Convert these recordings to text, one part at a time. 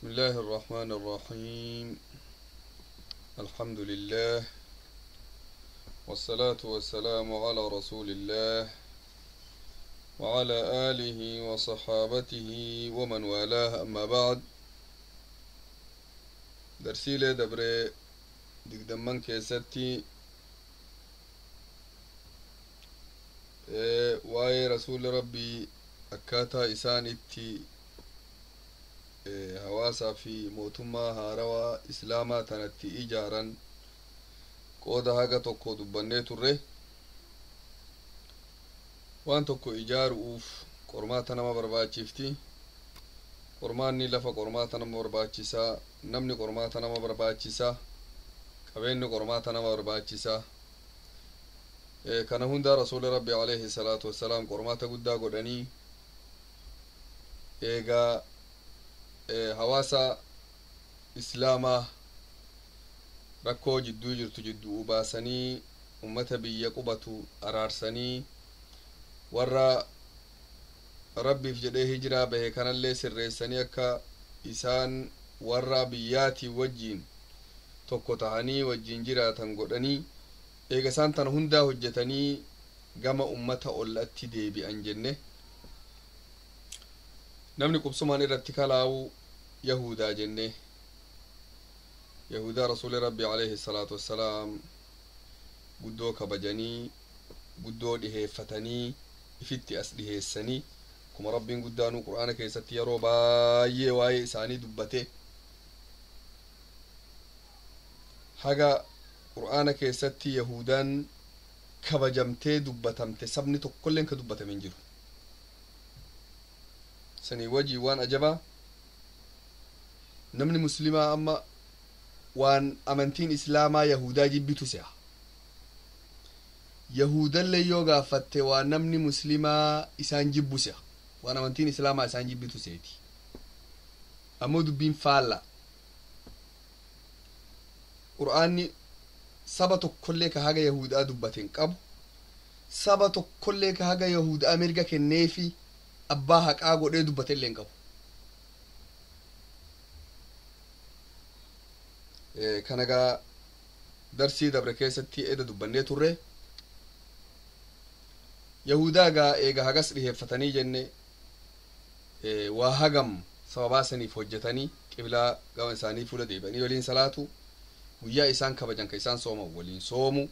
بسم الله الرحمن الرحيم. الحمد لله، والصلاة والسلام على رسول الله وعلى آله وصحابته ومن والاه، أما بعد. Darsiilee dabree 20 keessatti waa'ee rasuuli Rabbii, akkaataa isaan itti hawaasaa fi mootummaa haarawaa Islaamaa tanatti ijaaran qooda haga tokko dubbannee turre. Waan tokko ijaaru'uuf qormaata nama barbaachifti. Qormaanni lafa qormaata nama barbaachisaa, namni qormaata nama barbaachisaa, qabeenyi qormaata nama barbaachisaa. Kana hundaa Rasuuli Rabbi alayhi salaatu wassalaam qormaata guddaa godhanii, eegaa hawaasa Islaamaa rakkoo jidduu jirtu jidduu baasanii, ummata biyya qubatu araarsanii, warra Rabbiif jedhee hijiraa bahe kanallee sirreessanii, akka isaan warra biyyaatii wajjiin tokko tahanii wajjiin jiraatan godhanii, eega isaan tana hundaa hojjetanii gama ummata ollatti deebi'an jenne. Namni qubsumaan irratti kalaawu Yahudaa jenne. Yahudaa Rasuuli Rabbi alayhi salaatu wassalaam guddoo kabajanii, guddoo dhiheeffatanii, ifitti as dhiheessanii, akkuma Rabbiin guddaanuu Qur'aana keessatti yeroo baay'ee waa'ee isaanii dubbate. Haga Qur'aana keessatti Yahudaan kabajamtee dubbatamte sabni tokkolleen ka dubbatame hin jiru. Sanii wajii waan ajabaa, namni Muslimaa amma waan amantiin Islaamaa Yahudaa jibbitu se'a. Yahudallee yoo gaafatte, waan namni Muslimaa isaan jibbu se'a, waan amantiin Islaamaa isaan jibbitu seeti. Ammoo dubbiin faalla. Qur'aanni saba tokkollee ka haga Yahudaa dubbate hin qabu. Saba tokkollee ka haga Yahudaa mirga kenneefi abbaa haqaa godhee dubbate illee hin qabu. Kanagaa darsii dabre keessatti eda dubbannee turre. Yahudaa gaa eega hagas dhiheeffatanii jenne, waa hagam sababaa saniif hojjetanii, qiblaa gama isaanii fuula deebi'anii waliin salaatu, guyyaa isaan kabajan ka isaan sooman waliin soomu,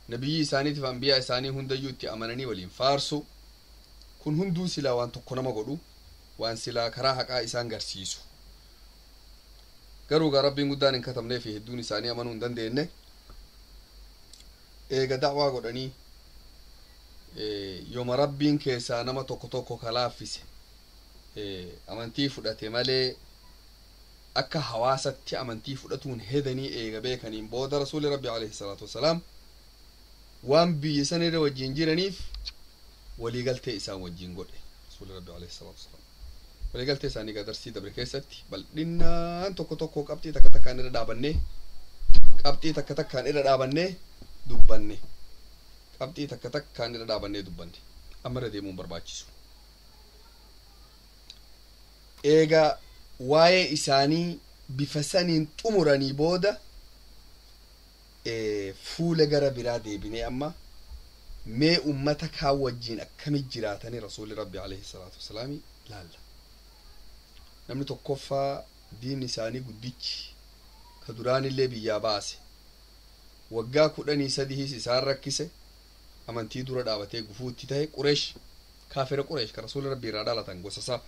nabiyyi isaaniitiif anbiyaa isaanii hundayyuu itti amananii waliin faarsu. Kun hunduu silaa waan tokko nama godhu, waan silaa karaa haqaa isaan garsiisu. Garuu gaa Rabbiin guddaan hin katabnee fi hedduun isaanii amanuu hin dandeenye. Eega da'waa godhanii, yooma Rabbiin keessaa nama tokko tokko kalaaffise amantii fudhate malee, akka hawaasatti amantii fudhatuun hedanii. Eega beekaniin booda Rasuuli Rabbi alayhi salaatu wassalaam waan biyya san irra wajjin jiraniif waliigaltee isaan wajjin godhe. Rasuuli Rabbi alayhi salaatu wassalaam waliigaltee isaanii darsii dabre keessatti bal'innaan tokko tokko qabxii takka takkaan irra dhaabannee, qabxii takka takkaan irra dhaabannee dubbanne, qabxii takka takkaan irra dhaabannee dubbanne. Amma irra deemuun barbaachisu. Eega waa'ee isaanii bifa saniin xumuranii booda, fuula gara biraa deebinee amma mee ummata kaan wajjiin akkamit jiraatanii Rasuuli Rabbi alayhi salaatu wasalaami laalla. Namni tokkoffaa diinni isaanii guddichi ka duraanillee biyyaa baase, waggaa 13s isaan rakkise, amantii dura dhaabatee gufuu itti tahe, Qureesh, kaafira Qureesh ka Rasuuli Rabbi irraa dhalatan, gosa isaa.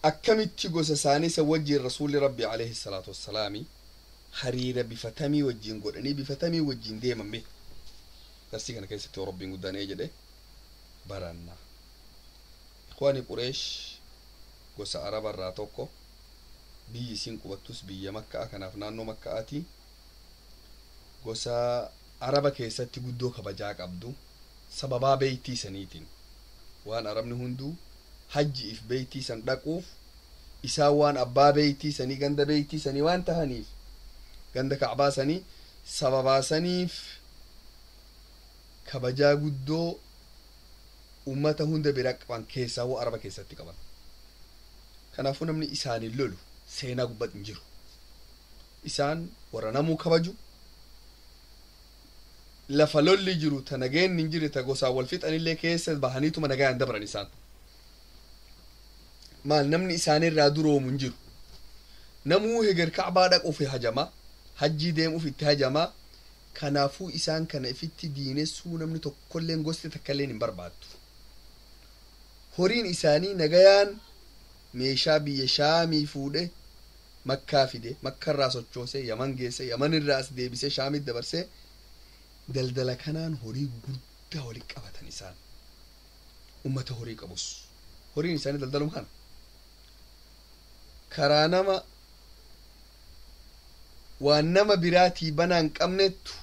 Akkamitti gosa isaanii san wajjiin Rasuuli Rabbi alayhi salaatu wassalaami hariira bifatamii wajjiin godhanii, bifatamii wajjiin deemame? Darsii kana keessatti yoo Rabbiin guddaan ee jedhe baranna. Ikhwaani, Qureesh gosa Araba irraa tokko. Biyyi isiin qubattus biyya Makka'a kanaaf naannoo Makka'aati. Gosa Araba keessatti guddoo kabajaa qabdu, sababaa beeytii saniitiin. Waan Arabni hunduu hajjiif beeytii san dhaquuf, isaan waan abbaa beeytii sanii, ganda beeytii sanii waan tahaniif, ganda Kacbaa sanii, sababaa saniif kabajaa guddoo ummata hunda bira qaban, keessaa hoo Araba keessatti qaban. Kanaafuu namni isaaniin lolu seenaa gubbatti hin jiru. Isaan warra namuu kabaju, lafa lolli jiru ta nageenni hin jirre ta gosaan wal fixanillee keessa bahaniituma nagaan dabran isaan. Maal namni isaanirraa duroomu hin jiru. Namuu heger Kacbaa dhaquuf hajama, hajjii deemuuf itti hajama. Kanaafuu isaan kana ifitti diinessuu namni tokkolleen gosti takkalleen hin barbaaddu. Horiin isaanii nagayaan meeshaa biyya Shaamii fuudhe Makkaa fide, Makkarraa sochoosee Yaman geesse, Yamanirraa as deebisee Shaamitti dabarsee, daldala kanaan horii gurguddaa walitti qabatan isaan. Ummata horii qabus horiin isaanii daldaluma kana. Karaa nama waan nama biraatii banaa hin qabnettu,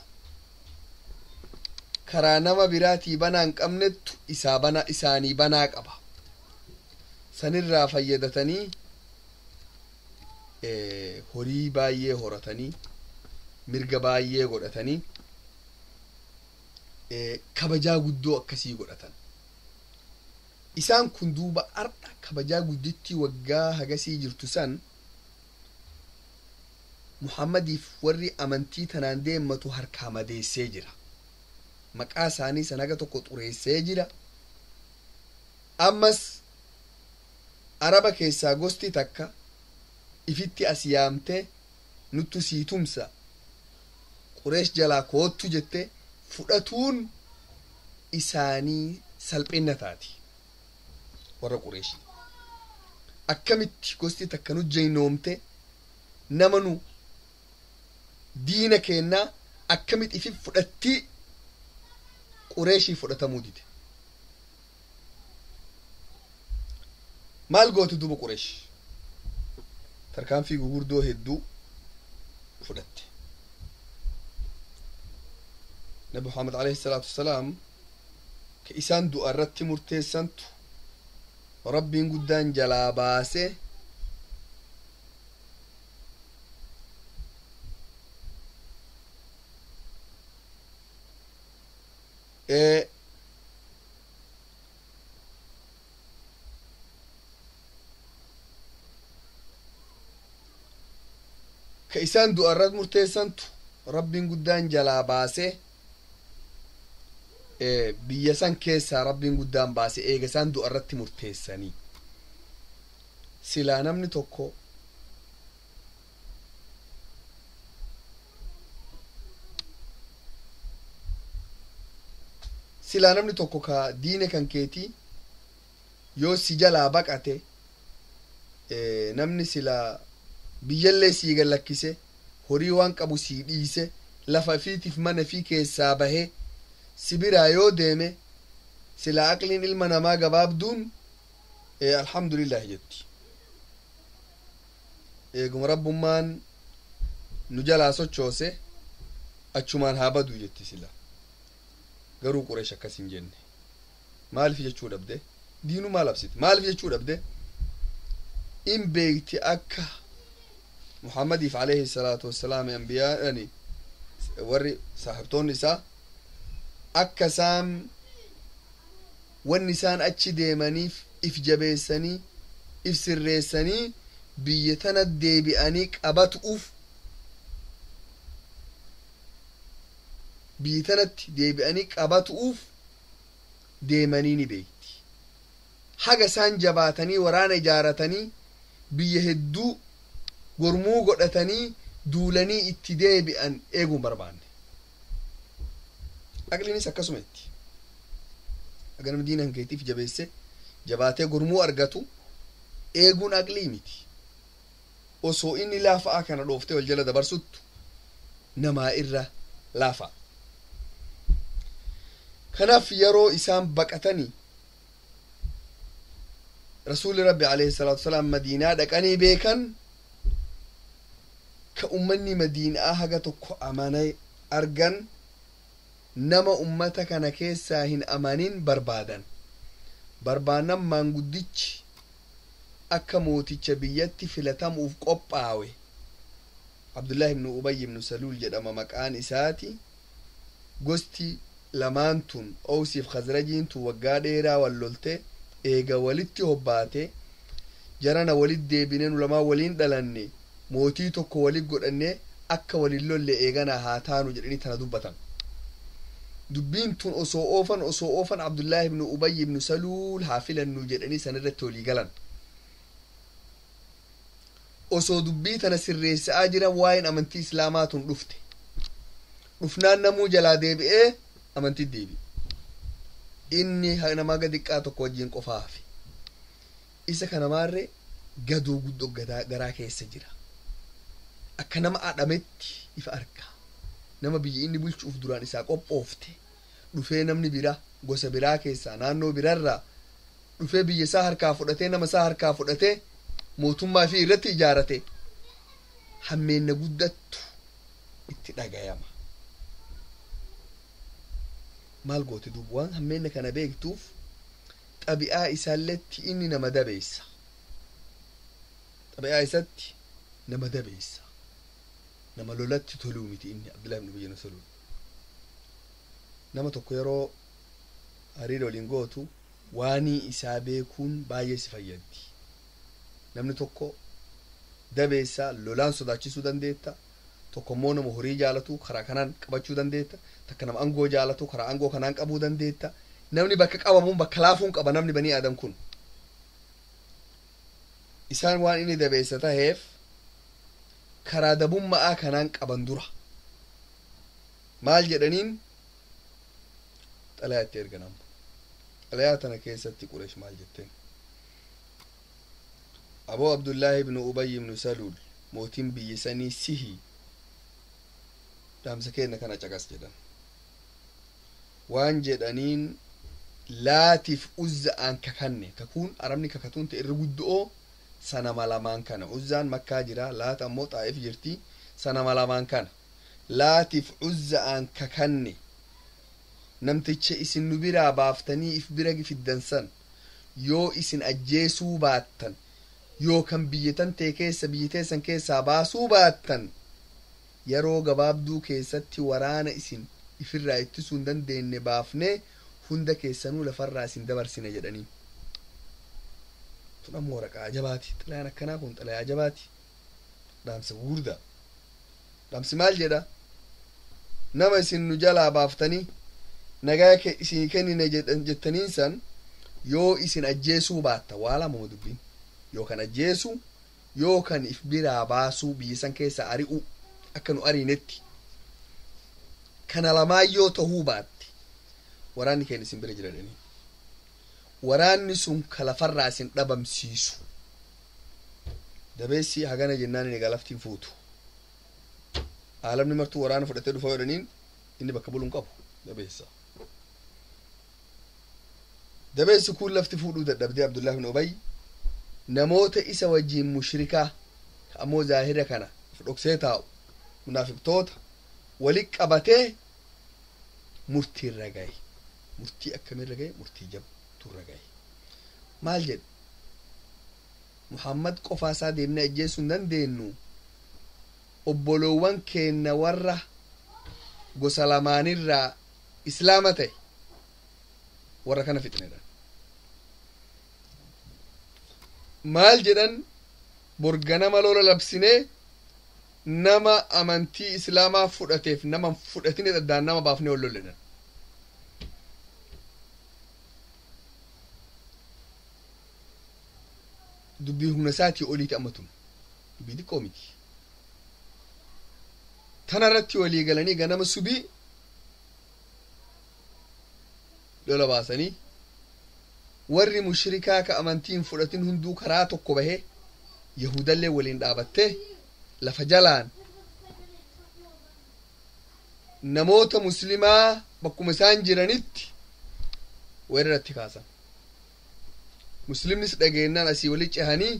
karaa nama biraatii banaa hin qabnettu isaa bana isaanii banaa qaba. Sanirraa fayyadatanii horii baay'ee horatanii, mirga baay'ee godhatanii, kabajaa guddoo akkasii godhatan. Isaan kun duuba ardha kabajaa guddittii waggaa hagasii jirtu san Muhammadiif warri amantii tanaan deemmatu harkaa madeessee jira. Maqaa isaanii san haga tokko xureessee jira. Ammas Araba keessaa gosti takka ifitti as yaamtee nuttu sii tumsa, Qureesh jalaa koottu jette fudhatuun isaanii salphina taati warra Qureeshi. Akkamitti gosti takka nu jeynoomte nama nu diina keennaa akkamitti ifi fudhattii? Qureeshii fudhatamuu dide. Maal goote duuba Qureesh? Tarkaanfii gugurdoo hedduu fudhatte. Nabi Muhammad alayhi salaatu wasalaam ka isaan du'a irratti murteessantu Rabbiin guddaan jalaa baase. Ka isaan du'a irratti murteessantu Rabbiin guddaan jalaa baase, biyya san keessaa Rabbiin guddaan baase eega isaan du'a irratti murteessanii. Silaa namni tokko ka diine kan keetii yoo si jalaa baqate, namni silaa biyyallee sii gallakkise, horii waan qabu sii dhiise, lafa fiitiif mana fi keessaa bahee si biraa yoo deeme, silaa aqliin ilma namaa gabaabduun alhamdulillah jetti, eeguma Rabbummaan nu jalaa sochoose achumaan haa badu jetti sila. Garuu Qureesh akkas hin jenne. Maaliif jechuu dhabde? Diinumaa labsite. Maaliif jechuu dhabde? In beekti akka Muhammadiif alayhi salaatu wassalaam anbiyaadhani warri saahibtoonni isaa akka isaan wanni isaan achi deemaniif if jabeessanii if sirreessanii biyya tana deebi'anii qabatu'uuf, biyya tanatti deebi'anii qabatu'uuf deemanii ni beekti. Haga isaan jabaatanii waraana ijaaratanii biyya hedduu gormuu godhatanii duulanii itti deebi'an eeguun barbaanne. Aqliinis akkasuma itti haga namni diina keetiif jabeesse jabaatee gurmuu argatu eeguun aqlii miti. Osoo inni laafa'aa kana dhooftee wal jala dabarsuttu namaa irra laafa. Kanaaf yeroo isaan baqatanii Rasuulli Rabbi alayhi salaatu wasalaam Madiinaa dhaqanii beekan, ka ummanni Madiinaa haga tokko amane argan, nama ummata kana keessaa hin amanin barbaadan. Barbaannan maanguddichi akka mooticha biyyatti filatamuuf qophaawe, Abdullahi ibnu Ubay ibnu Saluul jedhama maqaan isaati. Gosti lamaan tun, Owsiif Khazrajiin tun, waggaa dheeraa wal lolte. Eega walitti hobbaate Jarana walit deebinee nu lamaan waliin dhalanne, mootii tokko walit godhanne, akka walin lolle eeganaa haa taanu jedhanii tana dubbatan. Dubbiin tun osoo oofan Abdullaahi ibnu Ubayy ibnu Saluul haa filannu jedhanii san irratti walii galan. Osoo dubbii tana sirreessa'aa jiran waa'een amantii islaamaa tun dhufte. Dhufnaan namuu jalaa deebi'ee amantii deebi'e. Inni nama xiqqaa tokko wajjin qofaa hafe. Isa kana maarree gadoo guddoo garaa keessa jira. Akka nama adhametti ifa arga. Nama biyya inni bulchuuf duraan isaa qophoofte dhufee, namni biraa gosa biraa keessaa, naannoo biraarraa dhufee, biyya isaa harkaa fudhatee, nama isaa harkaa fudhatee, mootummaa fi irratti ijaarate, hammeenna guddattu itti dhagayama. Maal goote duuba? Waan hammeenna kana beektuuf, xabi'aa isaalletti inni nama dabeessa, xabi'aa isatti nama dabeessa, nama lolatti toluu miti inni. Abdullahi ibn Ubayy ibn Saluul nama tokko yeroo hariira waliin gootu waanii isaa beekuun baay'ee si fayyaddi. Namni tokko dabeessa, lolaan sodaachisuu dandeetta. Tokko immoo nama horii jaalatu, karaa kanaan qabachuu dandeetta. Takka nama angoo jaalatu, karaa angoo kanaan qabuu dandeetta. Namni bakka qabamuun bakka laafuun qaba. Namni banii aadam kun isaan waan inni dabeessa taheef karaa dabummaa kanaan qaban. Dura maal jedhaniin xalayaa itti ergan? Amma xalayaa tana keessatti Qureesh maal jetteen? Aboo, Abdullaahi ibnu Ubay ibnu Saluul mootiin biyya sanii sihi, dhaamsa kenna kana caqas jedhan. Waan jedhaniin, Laatiif Uzza'aan kakanne. Kakuun arabni kakatuun ta'e irra guddo'oo sanama lamaan kana. Uzzaan Makkaa jira, Laata ammoo Xaa'if jirti. Sanama lamaan kana, Laatiif Uzza'aan kakanne, namticha isin nu biraa baaftanii if bira fiddan san yoo isin ajjeesuu baattan yookan biyyatan ta'e keessa, biyya teessan keessaa baasuu baattan, yeroo gabaabduu keessatti waraana isin ifirraa ittisuu hin dandeenye baafnee hunda keessanuu lafarraa isin dabarsina jedhanii. Tun ammoo waraqaa ajabaati. Xalayaan akkanaa kun xalayaa ajabaati, dhaamsa gurguddaa. Dhaamsi maal jedha? Nama isin nu jalaa baaftanii nagaa isin kennine jettaniin san yoo isin ajjeesuu baatta, waa lamuma dubbiin: yookan ajjeesuu yookan if biraa baasuu, biyya san keessa ari'u akka nu ariinetti. Kana lamaan yoo tahuu baatte, waraanni keenya isin bira jira jedhanii, waraanni sun ka lafarraa isin dhabamsiisu. Dabeessi hagana jennaan inni laftiin fuutu. Aalamni martuu waraana fudhatee dhufa jedhaniin, inni bakka buluun qabu. Dabeessa, dabeessi kun lafti fuudhuu dadhabdee, Abdullahi ibn Ubay namoota isa wajjiin mushrikaa ammoo zaahira kana of dhoksee taa'u, munaafiqtoota wali qabatee murtii irra gahe. Murtii akkamirra gahe? Murtii jabtuu irra gahe. Maal jedhe? Muhammad qofaa isaa deemnee ajjeesuu hin dandeenyu. Obboloowwan keenna warra gosa lamaanirraa islaama ta'e, warra kana fixnedha. Maal jedhan? Borganama lola labsinee, nama amantii islaamaa fudhateef nama fudhatine addaan nama baafnee wal lolledhan. Dubbii humna isaatii oliiti amma tun, dubbii xiqqoo miti. Tana irratti walii galanii ganama subii lola baasanii, warri mushrikaa ka amantii hin fudhatin hunduu karaa tokko bahee, yahudallee waliin dhaabattee, lafa jalaan namoota muslimaa bakkuma isaan jiranitti weeraratti kaasan. Muslimnis dhageennaan asii wali cehanii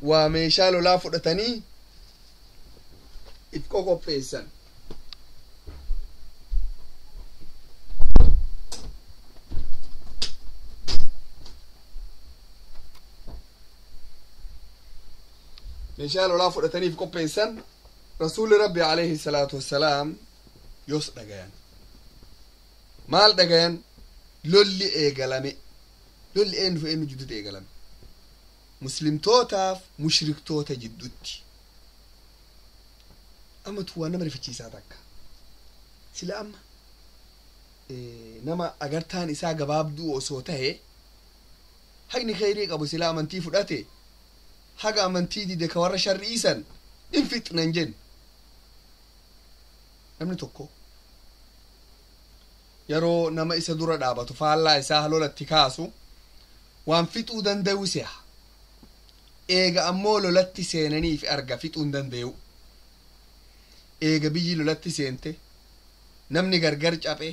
waa meeshaa lolaa fudhatanii if qoqopheessan. Meeshaa lolaa fudhatanii if qopheessan. Rasuulli Rabbi alayhi salaatu wassalaam yoos dhagayan. Maal dhagayan? Lolli eegalame. Lolli eenyu fi eenyu jidduutti eegalame? Muslimtootaaf mushriktoota jiddutti amatu waan nama rifachiisaa takka sila amma nama agartaan isaa gabaabduu osoo tahe haqni kheyrii qabu sila amantii fudhate haga amantii dide ka warra sharri'iisan in fixnan jennu. Namni tokko yeroo nama isa dura dhaabatu faallaa isaa lolatti kaasu waan fixuu danda'u seha. Eega ammoo lolatti seenaniif arga fixuu hin danda'u. Eega biyyi lolatti seente, namni gargar caphe,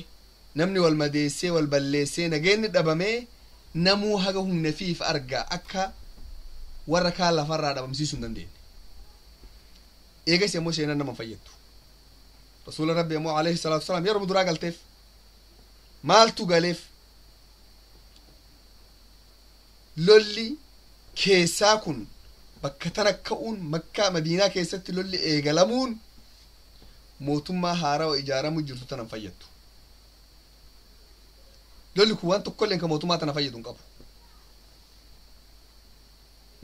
namni wal madeessee wal balleessee nageenni dhabamee, namuu haga humna fiif arga akka warra kaan lafarraa dhabamsiisuu hin dandeenye. Eegas ammoo seenan nama fayyaddu. Rasuula Rabbi ammoo alayhi salaatu wasalaam yeroo duraa galteef maaltu galeef? Lolli keessaa kun bakka tana ka'uun, Makkaa Madiinaa keessatti lolli eegalamuun mootummaa haarawa ijaaramu jirtu tanan fayyaddu. Lolli kun waan tokkolleen ka mootummaa tana fayyadu hin qabu.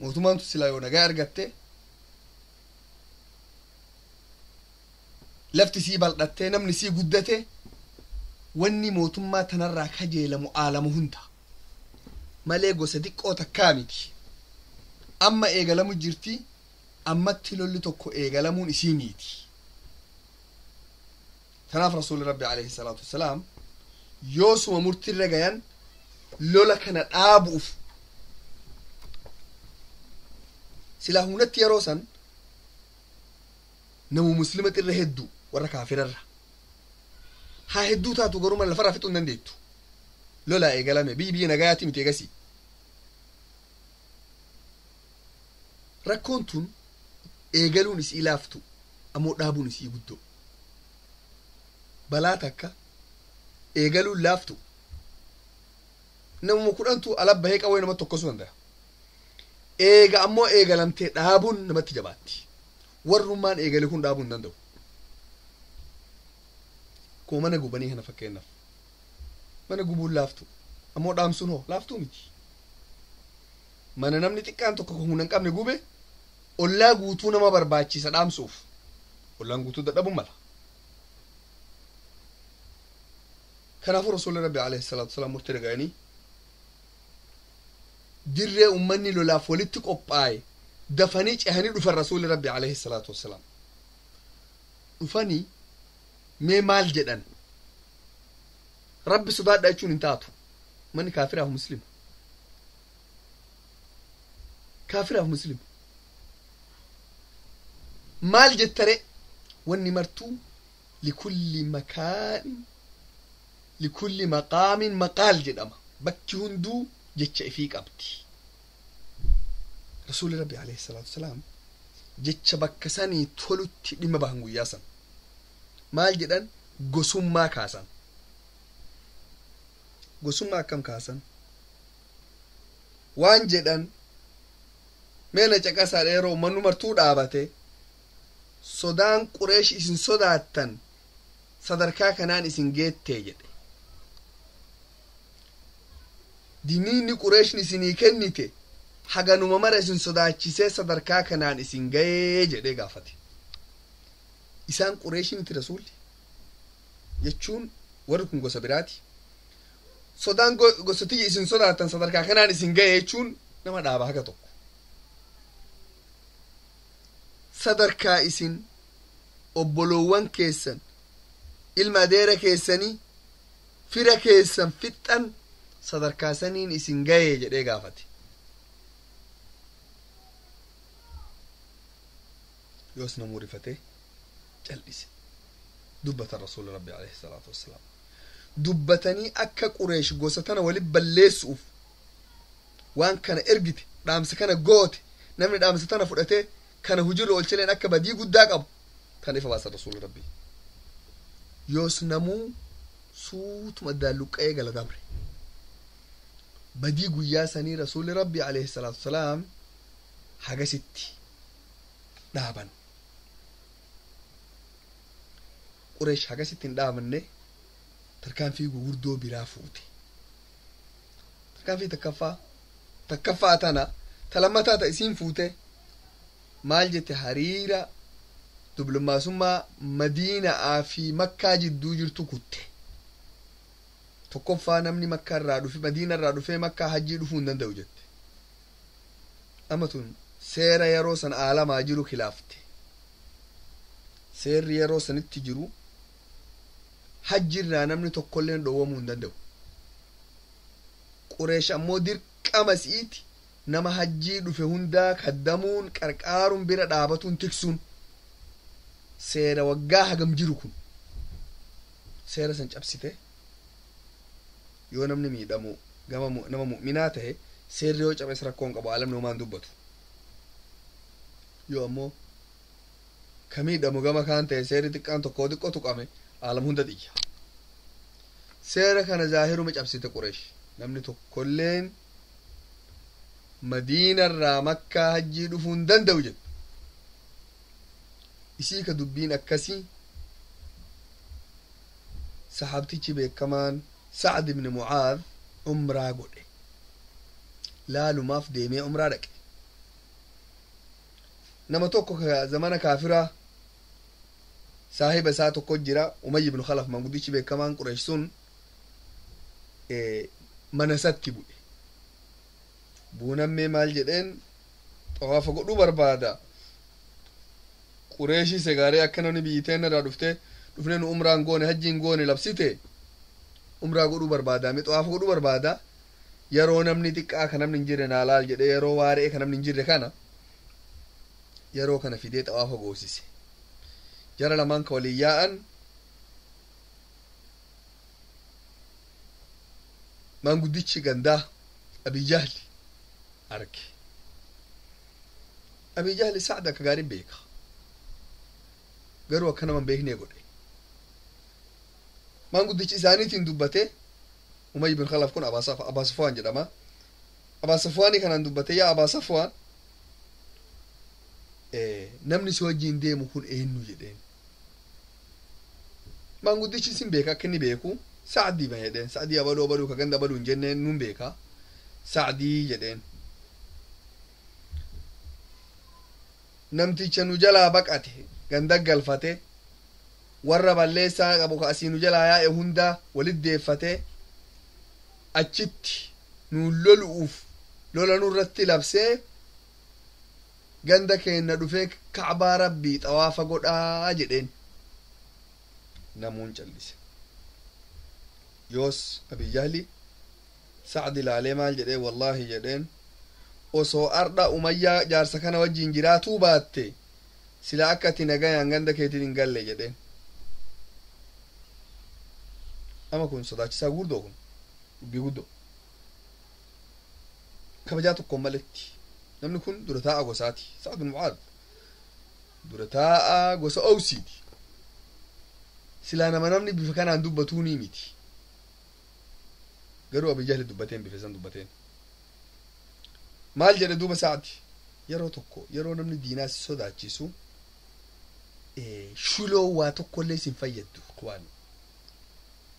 Mootummaan tun silaa yoo nagaa argatte, lafti sii bal'attee, namni sii guddate, wanni mootummaa tanarraa kajeelamu aalamu hunda malee gosa xiqqoo takkaa miti. Amma eegalamu jirti, ammatti lolli tokko eegalamuun isii miti. Tanaaf Rasuulli Rabbi alayhi salaatu wassalaam yoosuma murtirra gayan lola kana dhaabu'uf. Silaa humnatti yeroo san namu muslima irra hedduu warra kaafirarra haa hedduu taatu, garuu lafarraa fixuu hin dandeettu. Lolaa eegalame, biyyi biyya nagayaati miti. Egasii rakkoon tun eegaluun isii laaftu, ammoo dhaabuun isii guddoo. Balaa takka eegaluun laaftu, namuma 10tu ala bahee qawwee namatti tokkosuu danda'a. Eega ammoo eegalamtee dhaabuun namatti jabaatti. Warrummaan eegale kun dhaabuu hin danda'u. Akkuma mana gubanii kana fakkeenyaaf, mana gubuun laaftu, ammoo dhaamsuun hoo laaftuu miti. Mana namni xiqqaan tokko humna hin qabne gube, ollaa guutuu nama barbaachisa dhaamsuuf. Ollaan guutuu dadhabuun mala. Kanaafuu Rasuulli Rabbi alayhi salaatu wasalaam murtii dhaga'anii dirree ummanni lolaaf walitti qophaa'e dafanii cehanii dhufan. Rasuulli Rabbi alayhi salaatu wasalaam dhufanii mee maal jedhan? Rabbi sodaadha jechuun hin taatu. Manni kaafiraaf muslima, kaafiraaf muslima maal jettare? Wanni martuu likulli makaanin likulli maqaamin maqaal jedhama. Bakki hunduu jecha ifii qabdi. Rasuulli Rabbi alayhi salaatu wasalaam jecha bakka sanii tolutti dhimma bahan. Guyyaa san maal jedhan? Gosummaa kaasan. Gosummaa akkam kaasan? Waan jedhan: "Meena caqasaa, yeroo ummannu martuu dhaabate, sodaan Qureesh isin sodaattan sadarkaa kanaan isin geettee?" jedhe. "Diniinni Qureeshni isinii kennite haganuma mara isin sodaachisee sadarkaa kanaan isin ga'ee?" jedhee gaafate. Isaan Qureeshii miti Rasuulli jechuun, warri kun gosa biraati. Sodaan gosa tiyya isin sodaattan sadarkaa kanaan isin ga'e jechuun nama dhaaba haga tokko. Sadarkaa isin obboloowwan keessan, ilma adeera keessanii, fira keessan fixxan sadarkaa saniin isin ga'e jedhee gaafate. Yoos namuu rifatee cal'ise. Dubbatan Rasuuli Rabbi alayhi salaatu wassalaam dubbatanii akka Qureesh gosa tana wali balleessuuf waan kana ergite, dhaamsa kana goote, namni dhaamsa tana fudhatee kana hujirra olcheleen akka badii guddaa qabu kana ifa baasan Rasuuli Rabbi. Yoos namuu suutuma daalluqqa'ee gala dabre. Badii guyyaa sanii Rasuuli Rabbi alayhi salaatu wassalaam hagasitti dhaaban. Qureesh hagasitti hin dhaabanne. Tarkaanfii gugurdoo biraa fuute. Tarkaanfii takkaffaa tana Talammataa ta isiin fuute maal jette? Hariira dublummaasummaa Madiina'aa fi Makkaa jidduu jirtu kutte. Tokkoffaa, namni Makkaa irraa dhufe Madiina irraa dhufee Makkaa hajjii dhufuu hin danda'u jette. Amma tun seera yeroo san aalamaa jiru kilaafte. Seerri yeroo sanitti jiru hajji irraa namni tokkolleen dhoowwamuu hin danda'u. Qureesh ammoo dirqama si'iiti nama hajjii dhufe hundaa kaddamuun, qarqaaruun, bira dhaabatuun, tiksuun. Seera waggaa hagam jiru kun seera san cabsite. Yoo namni miidhamu gama nama mu'minaa tahe, seerri yoo cabes rakkoon qabu, alamni homaan dubbatu. Yoo ammoo ka miidhamu gama kaan ta'e, seerri xiqqaan tokko xiqqoo tuqame, alam hunda xiyya. Seera kana zaahiruma cabsite Qureesh. Namni tokkolleen Madiinarraa Makkaa hajjii dhufuu hin danda'u jedhu. Isii ka dubbiin akkasii, saxaabtichi beekamaan Sacd ibni Mucaad umraa godhe. Laalumaaf deemee umraa dhaqe. Nama tokko ka zamana kaafiraa saahiba isaa tokko jira, Umayy ibnu Khalaf, manguddichi beekamaan Qureesh sun mana isatti bu'e. Buunammee maal jedheen? Xawaafa godhuu barbaada. Qureeshii segaaree akka namni biyyi irraa dhufte dhufnee nu umraan goone, hajjiin goone labsite, umraa godhuu barbaada, mi xawaafa godhuu barbaada. Yeroo namni xiqqaa ka namni hin jirre naa laal jedhe. Yeroo waaree ka namni hin jirre kana, yeroo kana fidee xawaafa goosise. Jara lamaan ka waliin yaa'an, maanguddichi gandaa Abijahli arge. Abijahli Sacd akka gaarin beeka, garuu akka nama hin beeknee godhe. Maanguddichi isaaniitiin dubbate. Umay bin Khalaf kun Abaa Safwaan jedhama. Abaa Safwaanii kanaan dubbate: "Yaa Abaa Safwaan, namni si wajjiin deemu kun eenyu?" jedheen. Maanguddichi sin beeka akka inni beeku. "Sacdii ma" jedheen. "Sacdii abaluu abaluu ka ganda abaluu hin jenneen nun beeka, Sacdii" jedheen. "Namticha nu jalaa baqate, ganda galfate, warra balleessaa qabu ka asii nu jalaa yaa'e hundaa walit deeffate, achitti nu lolu'uuf lola nurratti labsee ganda keenna dhufee Kacbaa Rabbii xawaafa godhaa" jedheen. Namuun callise. Yoos Abijahli Sacd ilaalee maal jedhee? "Wallaahi," jedheen, "osoo ardha Umayyaa jaarsa kana wajjin jiraatuu baatte, sila akka ati nagayaan ganda keetiin hin galle" jedheen. Ama kun sodaachisaa guddoo, kun dubbii guddoo. Kabajaa tokkoon maletti namni kun dura taa'a gosaati. Sa'ad bin Mucaad dura taa'a gosa Owsiiti. Silaa nama namni bifa kanaan dubbatuu ni miti, garuu Abijahli dubbateen, bifa isan dubbateen. Maal jedhe duuba Sa'adi? Yeroo tokko yeroo namni diinaa si sodaachisu, shuloo waa tokkollee sin fayyaddu. Waan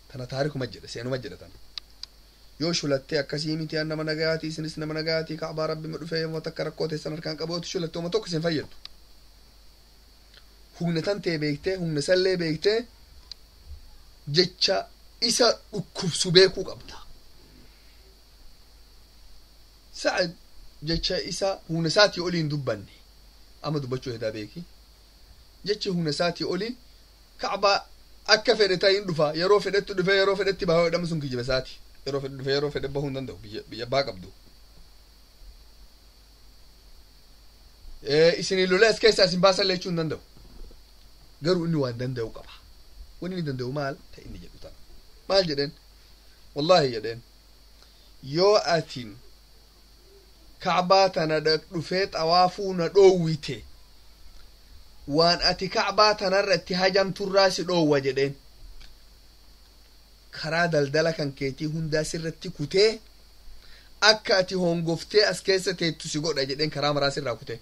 tana taarikuma jedhe, seenuma jedhe. Tana yoo shulattee, "Akkasii miti, an nama nagayaatii, isinis nama nagayaatii, Kacbaa Rabbi ma dhufee, yoo takka rakkoo teessan harkaan qabootu," shulattee uma tokko sin fayyaddu. Humna tan ta'e beektee, humna sallee beektee, jecha isa dhukkubsu beekuu qabda. Sa'ad jecha isa humna isaatii oliin dubbanne. Amma dubbachuu hedaa beeki. Jechi humna isaatii olii, Kacbaa akka fedhe ta'in dhufa, yeroo fedhetti dhufe, yeroo fedhetti bahuu jedhamu, sun kijiba isaati. Yeroo fedhe dhufe, yeroo fedhe bahuu hin danda'u. Biyya abbaa qabdu isinii lolee as keessaa isin baasan jechuu hin danda'u. Garuu inni waan danda'u qaba. Wanni inni danda'u maal ta'e? Inni jedhu tana. Maal jedheen? "Wallaahi," jedheen, "yoo atin Kacbaa tana dhufee xawaafuu na dhoowwite, waan ati Kacbaa tanarra itti hajamturraa si dhoowwa" jedheen. "Karaa daldala kan keetii hundaa sirratti kutee, akka ati hongoftee as keessa teettu si godha" jedheen. Karaa maraa sirraa kutee.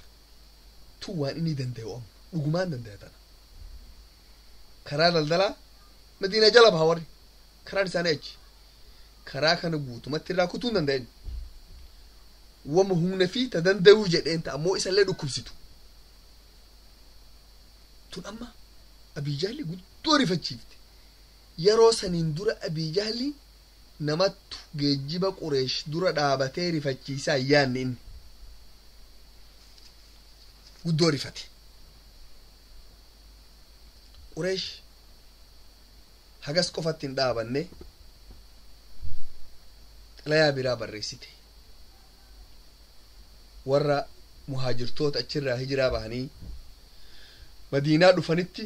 Tun waan inni danda'u. Amma dhugumaan danda'e tana. Karaa daldalaa Madiina jala baha warri, karaan isaanii achi. Karaa kana guutumatti irraa kutuu hin danda'in. Wama humna fi ta danda'uu jedheen ta ammoo isallee dhukkubsitu tun amma Abiijahli guddoo rifachiifte. Yeroo saniin dura Abiijahli namattu geejjiba Qureesh dura dhaabatee rifachiisaa yaanni inni guddoo rifate. Qureesh hagas qofatti hin dhaabanne, xalayaa biraa barreessite. Warra muhaajirtoota achirraa hijiraa bahanii Madiinaa dhufanitti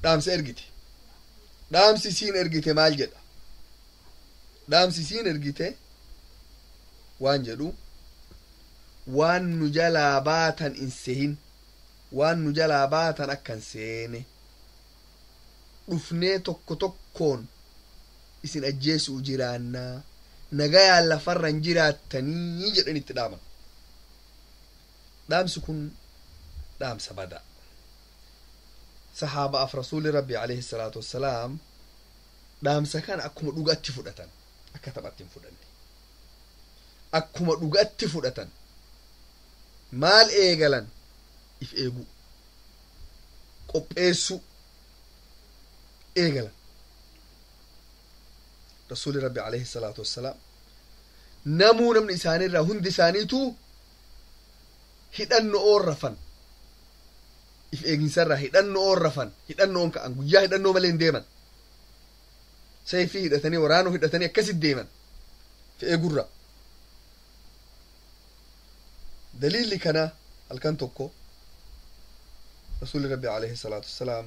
dhaamsa ergite. Dhaamsi isiin ergite maal jedha? Dhaamsi isiin ergite waan jedhu: waan nu jalaa baatan in sehin, waan nu jalaa baatan akkan seene, dhufnee tokko tokkoon isin ajjeesuu jiraannaa, nagayaan lafarran jiraattanii jedhan itti dhaaman. Dhaamsi kun dhaamsa badaa. Saxaabaaf Rasuuli Rabbi alayhi salaatu wassalaam dhaamsa kana akkuma dhugatti fudhatan, akka taphatti hin fudhanne, akkuma dhugatti fudhatan. Maal eegalan? If eeguu qopheessuu eegalan. Rasuuli Rabbi alayhi salaatu wassalaam namuu namni isaaniirraa hundi isaaniitu hidhanno oon rafan, if eeginsarraa hidhanno oon rafan, hidhanno oon ka'an. Guyyaa hidhannoo malee hin deeman. Sayfii hidhatanii, waraanoo hidhatanii akkasit deeman if eegurra. Daliilli kana halkan tokko Rasuuli Rabbi alayhi salaatu wassalaam,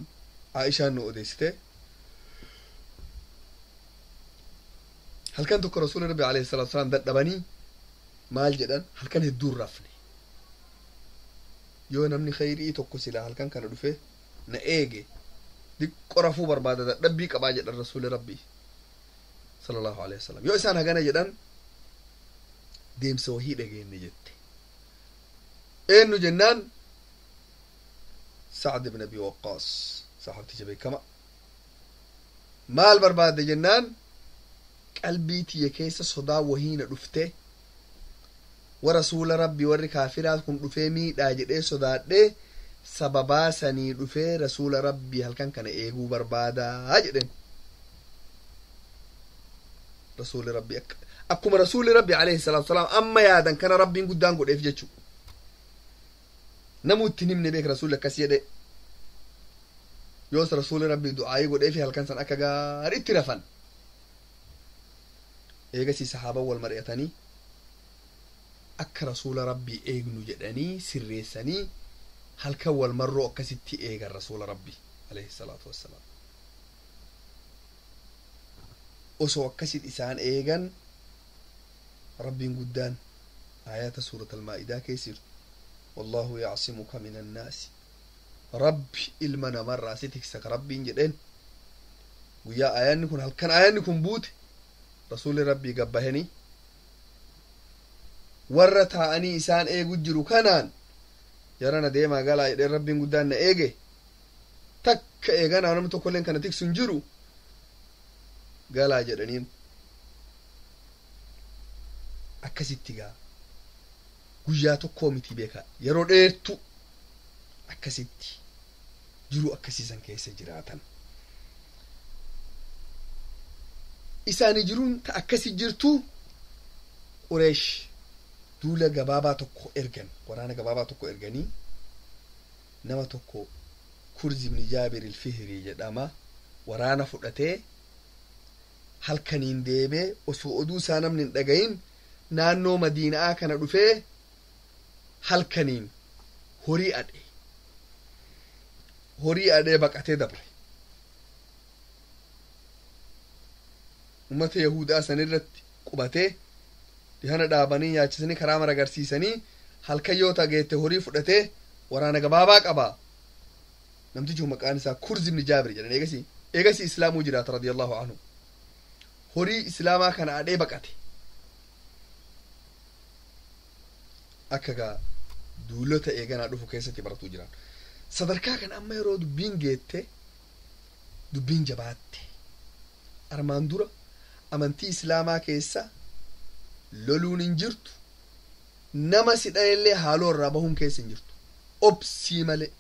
Aishaan nu odeessite, halkan tokko Rasuuli Rabbi alayhi salaatu wassalaam dadhabanii maal jedhan? Halkan hedduun rafne. Yoo namni khayrii tokko silaa halkan kana dhufe na eege, diqqo rafuu barbaada, dadhabbii qabaa jedhan Rasuuli Rabbi sallallahu alaihi wasallam. Yoo isaan hagana jedhan, deemsa wahii dhageenne jette. Eenyu jennaan, Sacd ibn Abi Waqqaas, saxaabticha beekama. Maal barbaadde jennaan, qalbii tiyya keessa sodaa wahiina dhufte, wa Rasuula Rabbi warri kaafiraa kun dhufee miidhaa jedhee sodaadhee, sababaa sanii dhufee Rasuula Rabbii halkan kana eeguu barbaadaa jedhen. Rasuuli Rabbi akkuma Rasuuli Rabbi alayhi salaatu wasalaam amma yaadan kana Rabbiin guddaan godheef jechu. Namu itti himne beek Rasuulli akkas jedhe. Yoos Rasuuli Rabbii du'aayii godheefi halkan san akka gaariitti rafan. Eegasii saxaaban wal mari'atanii, akka Rasuula Rabbii eegnu jedhanii sirreessanii, halkan wal marroo akkasitti eegan Rasuula Rabbii alayhi salaatu wassalaam. Osoo akkasit isaan eegan, Rabbiin guddaan ayata Suurat Almaa'idaa keessa jirtu, "Wallahu yacsimuka min annaasi", Rabbi ilma namarraa si tiksa ka Rabbiin jedheen. Guyyaa aayanni kun, halkan aayanni kun buute, Rasuuli Rabbii gabbahanii warra taa'anii isaan eegu jiru kanaan, "Jarana deemaa galaa" jedheen. "Rabbiin guddaan na eege, takka eeganaa namni tokkolleen kana tiksu hin jiru, galaa" jedhaniin. Akkasitti gaa guyyaa tokkoo miti beeka, yeroo dheertu akkasitti jiru akkasiisan keessa jiraatan. Isaanii jiruun ta akkasi jirtu, Qureesh duula gabaabaa tokko ergan, waraana gabaabaa tokko erganii, nama tokko Kurzi ibn Jaabir Ilfihrii jedhama, waraana fudhatee halkaniin deemee, osoo oduu isaa namni hin dhagayin, naannoo Madiinaa kana dhufee halkaniin horii adhe, horii adhee baqatee dabre. Ummata Yahudaa san irratti qubatee, dhihana dhaabanii, nyaachisanii, karaa mara agarsiisanii, halkan yoo tageette horii fudhatee, waraana gabaabaa qaba. Namtichi maqaan isaa Kurz ibn Jaabir jedhan. Eegasi islaamuu jiraata radiyallahu anhu. Horii islaamaa kana adhee baqate. Akka gaa duulota eeganaa dhufu keessatti baratuu jiran sadarkaa kana amma yeroo dubbiin geette, dubbiin jabaatte. Armaan dura amantii islaamaa keessa loluun hin jirtu. Nama si dhayellee haaloo irraa bahuun keessa hin jirtu, obsii malee.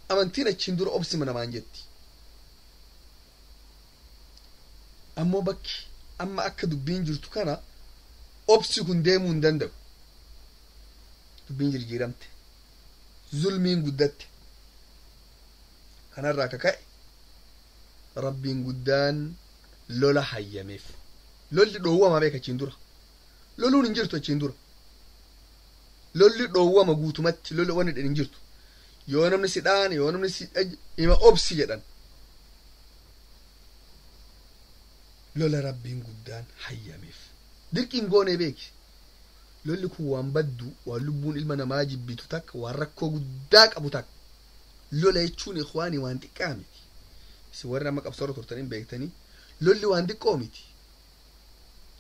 Amantiin achiin dura obsima namaan jetti. Ammoo bakki amma akka dubbiin jirtu kana obsi kun deemuu hin danda'u. Dubbiin jirjiiramte, zulmiin guddatte. Kanarraa ka ka'e Rabbiin guddaan lola hayyameef. Lolli dhoowwama beeka. Achiin dura loluun hin jirtu. Achiin dura lolli dhoowwama guutumatti. Lolli wanni hin jirtu. Yoo namni si dhaane, yoo namni si ima obsi jedhan. Lola Rabbiin guddaan hayyameef, dirqiin goonee beeki. Lolli kun waan baddu, waan lubbuun ilma namaa jibbitu takka, waan rakkoo guddaa qabu takka. Lola jechuun, ikhwaanii, waan xiqqaa miti. Isin warri amma qabsoorra turtanii beektanii, lolli waan xiqqoo miti.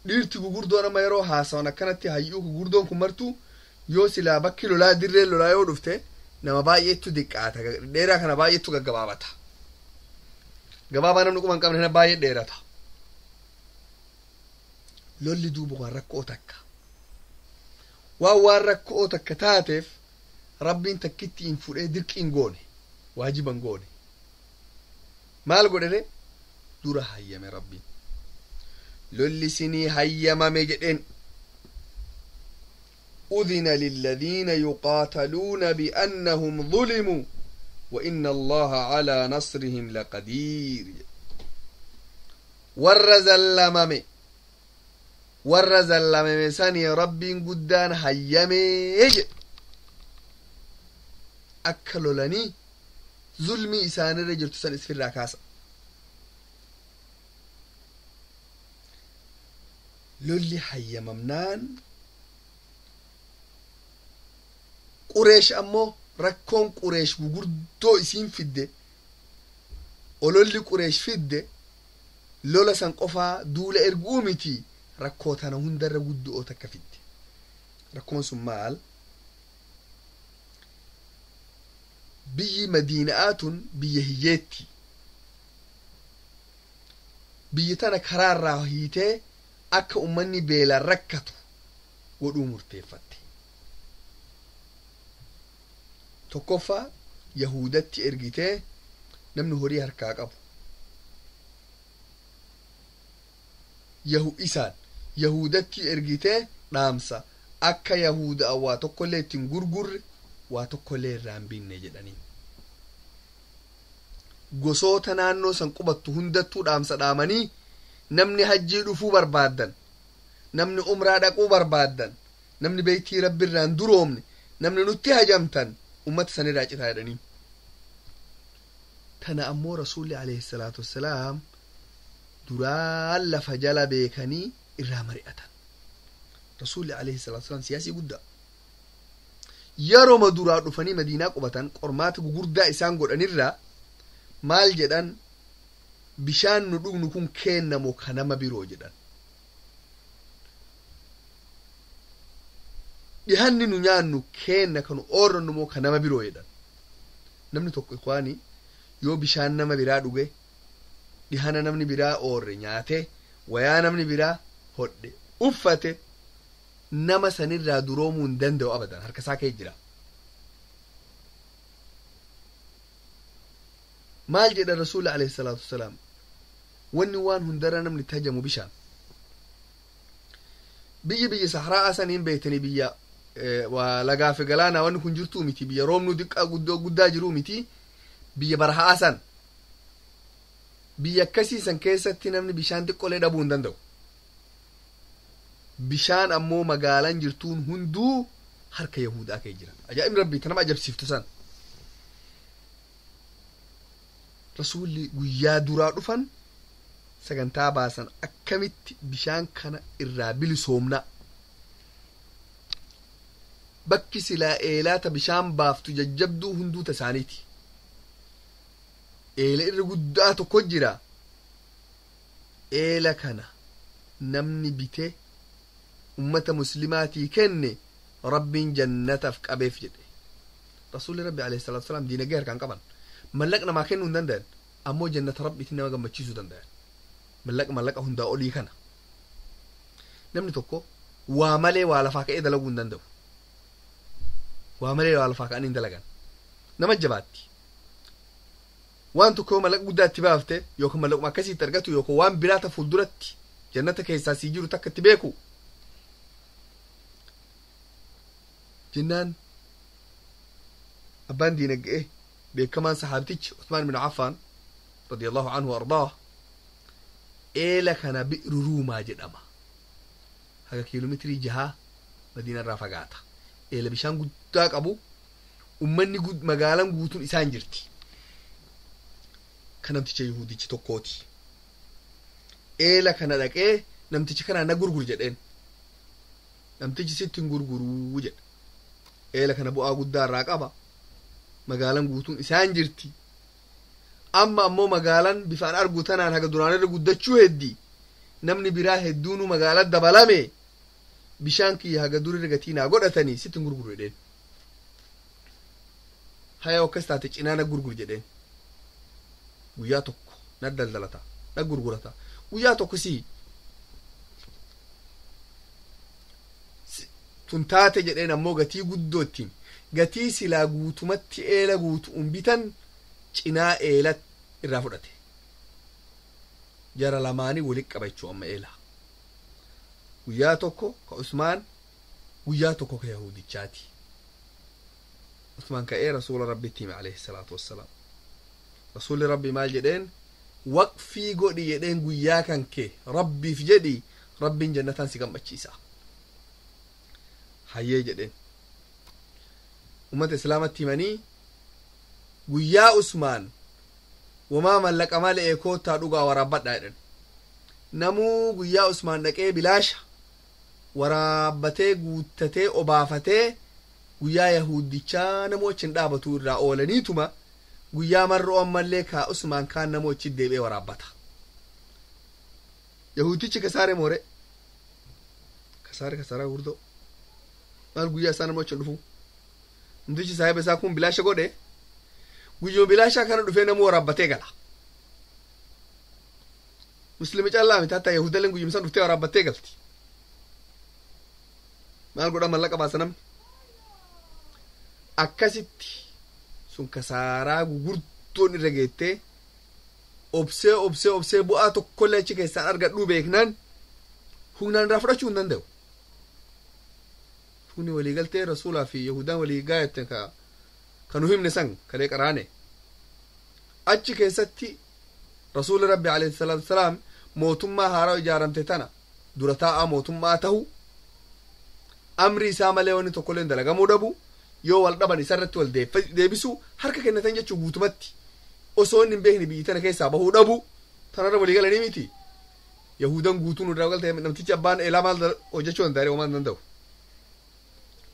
Dhiirti gugurdoon amma yeroo haasawan akkanatti hayyuu gugurdoon kun martuu yoo silaa bakki lolaa dirree lolaa yoo dhufte, nama baay'eetu diqqaata. Dheeraa kana baay'eetu gaggabaabata. Gabaabaa namni quba hin qabne kana baay'ee dheerata. Lolli duuba waan rakkoo takka. Waan rakkoo takka taateef Rabbiin takkitti hin fudhee dirqii hin goone, waajiba hin goone. Maal godhere? Dura hayyame Rabbiin. Lolli sinii hayyamame jedheen. أذن للذين يقاتلون بأنهم ظلموا وإن الله على نصرهم لقدير. Warra zallamame, warra zallamame sanii Rabbiin guddaan hayyamee jedhe akka lolanii zulmii isaanirra jirtu san isfirraa kaasa. Lolli hayyamamnaan Qureesh ammoo rakkoon Qureesh gugurdoo isiin fidde, ololli Qureesh fidde lola san qofaa duula erguu miti, rakkoo tana hundarra guddoo takka fidde. Rakkoon sun maal? Biyyi Madiina'aa tun biyya hiyyeetti. Biyyi tana karaarraa hiitee akka ummanni beelaan rakkatu godhuu murteeffatte. Tokkoffaa, Yahudatti ergitee namni horii harkaa qabu yahu isaan Yahudatti ergitee dhaamsa akka Yahuda waa tokkollee ittiin gurgurre, waa tokkollee irraa hin binne jedhanii. Gosoota naannoo san qubattu hundattuu dhaamsa dhaamanii, namni hajjii dhufuu barbaaddan, namni umraa dhaquu barbaaddan, namni beeytii Rabbi irraan duroomne, namni nutti hajamtan ummata sanirraa citaa jedhanii. Tana ammoo Rasuulli alayhi salaatu wassalaam duraan lafa jala beekanii irraa mari'atan. Rasuulli alayhi salaatu wassalaam siyaasii guddaa. Yeroma duraa dhufanii Madiinaa qubatan, qormaata gugurdaa isaan godhanirraa maal jedhan? Bishaan nu dhugnu kun kennamoo ka nama biroo jedhan. Dhihanni nu nyaannu kenna kanu oorrannu moo ka nama biroo jedhan. Namni tokko, ikwaanii, yoo bishaan nama biraa dhuge, dhihana namni biraa oorre nyaate, wayaa namni biraa hodhe uffate, nama sanirraa duroomuu hin danda'u abadan. Harka isaa kee jira. Maal jedha Rasuulli alayhi salaatu wasalaam? Wanni waan hundarra namni tajamu bishaan. Biyyi sahraa saniin beektanii, biyya waa lagaa fi galaanaa wanni kun jirtuu miti, biyya roobnu diqqaa guddoo guddaa jiruu miti, biyya barahaa san. Biyya akkasii san keessatti namni bishaan xiqqoolee dhabuu hin danda'u. Bishaan ammoo magaalaan jirtuun hunduu harka Yahudaa kee jira. Ajaa'ibni Rabbii ta nama ajabsiiftu san. Rasuulli guyyaa duraa dhufan sagantaa baasan, akkamitti bishaan kana irraa bilisoomna? Bakki silaa eelaata bishaan baaftu jajjabduu hunduu tasaaniiti. Eela irra guddaa tokko jira. Eela kana namni bite ummata muslimaatii kenne, Rabbiin jannataaf qabeef jedhe Rasuulli Rabbi alayhi salaatu wasalaam. Diinagdee harkaan qaban, mallaqa namaa kennuu hin danda'an, ammoo jannata Rabbiitiin nama gammachiisuu danda'an. Mallaqa hundaa olii kana namni tokko Waa malee waa lafaa ka'ee dalaguu hin danda'u. Waa malee waa lafaa ka'anii hin dalagan. Nama jabaatti. Waan tokko yoo mallaqa guddaa itti baafte yookaan mallaquma akkasiitti argatu yookaan waan biraa ta fuulduratti jannata keessaa sii jiru takka itti beeku. Jennaan abbaan diinagdee beekamaan sahaabtichi Usmaan bin Affaan radiyallahu anhu ardaa eela kana Bi'ru Ruumaa jedhama. Haga kiiloomeetirii 6 Madiina irraa fagaata. Eela bishaan guddaa qabu, ummanni magaalaan guutuun isaan jirti. Kan namticha Yihudichi tokkooti. Eela kana dhaqee namticha kana na gurgur jedheen. Namtichi sitti hin gurguruu jedha. Eela kana bu'aa guddaa irraa qaba. Magaalaan guutuun isaan jirti. Amma ammoo magaalaan bifaan argu tanaan haga duraan irra guddachuu heddi. Namni biraa hedduunu magaalaa dabalame bishaan kiyya haga durirra gatii naa godhatanii sitti hin gurguru jedheen. Haya akkas taate cinaa na gurgur jedheen. Guyyaa tokko na daldalata na gurgurata guyyaa tokko si tun taate jedheen ammoo gatii guddoo ittiin gatii silaa guutumatti eela guutuun bitan cinaa eela irraa fudhate. Jara lamaanii walitti qaba jechuu amma eela. Guyyaa tokko ka Usmaan, guyyaa tokko ka Yahudichaati. Usmaan ka'ee rasuula rabbitti hime alayhi salaatu wassalaam. Rasuulli rabbi maal jedheen? Waqfii godhi jedheen guyyaa kan kee rabbiif jedhi rabbiin jannataan si gammachiisa. Hayyee jedheen. Ummata islaamatti himanii guyyaa Usmaan wamaa mallaqa malee koottaa dhugaa waraabbadhaa jedhan. Namuu guyyaa Usmaan dhaqee bilaasha waraabbatee guuttatee obaafatee guyyaa Yahuddichaa namuu achi hin dhaabatu irraa oolaniituma guyyaa marroo ammallee kaa Usmaan kaan namuu achi deebi'ee waraabbata. Yahudichi kasaare moore kasaare kasaaraa gurgurdoo maal guyyaa isaa namuu achi hin dhufu. Namtichi saahiba isaa kun bilaasha godhe guyyuma bilaashaa kana dhufee namuu waraabbatee gala. Muslimi callaa miti hatta Yahudaleen guyyuma san dhuftee waraabbattee galti. Maal godha mallaqa baasa namni? Akkasitti sun kasaaraa gugurdoon irra geettee obsee obsee obsee bu'aa tokkollee achi keessaan argadhuu beeknaan humnaan irraa fudhachuu hin danda'u. Humni waliigaltee rasuulaa fi Yahudaan walii gaayette ka nu himne san kalee qaraane. Achi keessatti rasuulli rabbi alayhi salaatu wasalaam mootummaa haaraa ijaaramte tana dura taa'aa mootummaa tahu amri isaa malee wanni tokkollee hin dalagamuu dhabu yoo wal dhaban isarratti wal deebisuu harka kennatan jechuu guutumatti osoo inni hin beekne biyyi tana keessaa bahuu dhabu tanarra walii galanii miti. Yahudan guutuun irraa galte namtichi abbaan eelaa maal hojjechuu danda'a homaa hin danda'u.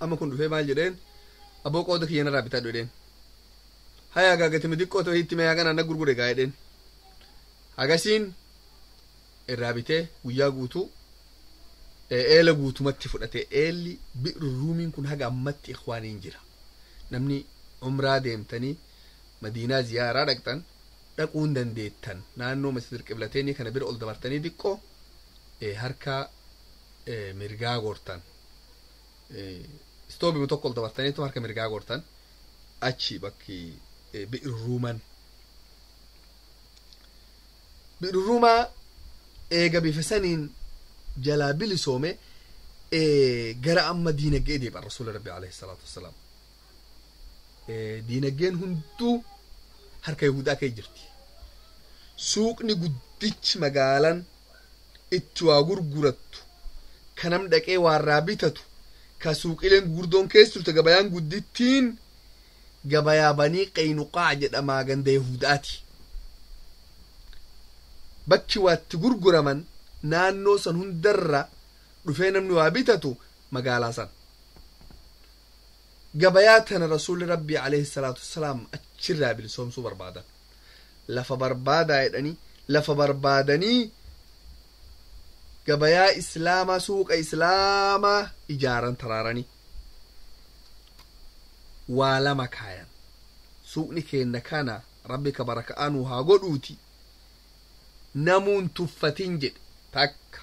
Amma kun dhufee maal jedheen aboo qooda kiyya narraa bitadhu jedheen. Haya gaagatime xiqqoo ta'e itti mee kana na gurgure gaa jedheen. Hagasiin irraa bitee guyyaa guutuu eela guutumatti fudhate. Eelli Bi'ru Ruumiin kun haga ammatti ikhwaaniin jira. Namni umraa deemtanii Madiinaa ziyaaraa dhaqxan dhaquu hin dandeettan. Naannoo masjid qiblateenii kana bira ol dabartanii xiqqoo harka mirgaa goortan. Istoobima tokko ol dabartaniitu harka mirgaa goortan achi bakki Bi'ru Ruuman. Bi'ru Ruumaa eega bifa saniin jalaa bilisoome gara amma diinagdee deebi'an rasuula rabbi alayhi salaatu wassalaam. Diinagdeen hunduu harka Yahudaa kee jirti. Suuqni guddichi magaalaan itti waa gurgurattu ka nam dhaqee waarraa bitatu ka suuqileen gurguddoon keessa turte gabayaan guddittiin gabayaa Banii Qaynuqaa jedhamaa ganda Yahudaati. Bakki waa itti gurguraman naannoo san hundarra dhufee namni waa bitatu magaalaa san. Gabayaa tana rasuulli rabbii alayhi salaatu wassalaam achirraa bilisoomsuu barbaadan. Lafa barbaadaa jedhanii lafa barbaadanii gabayaa islaamaa suuqa islaamaa ijaaran taraaranii. Waa lama kaayan. Suuqni keenna kana rabbi ka baraka'aa nuu haa godhuuti. Namuun tuffatin jedhe takka.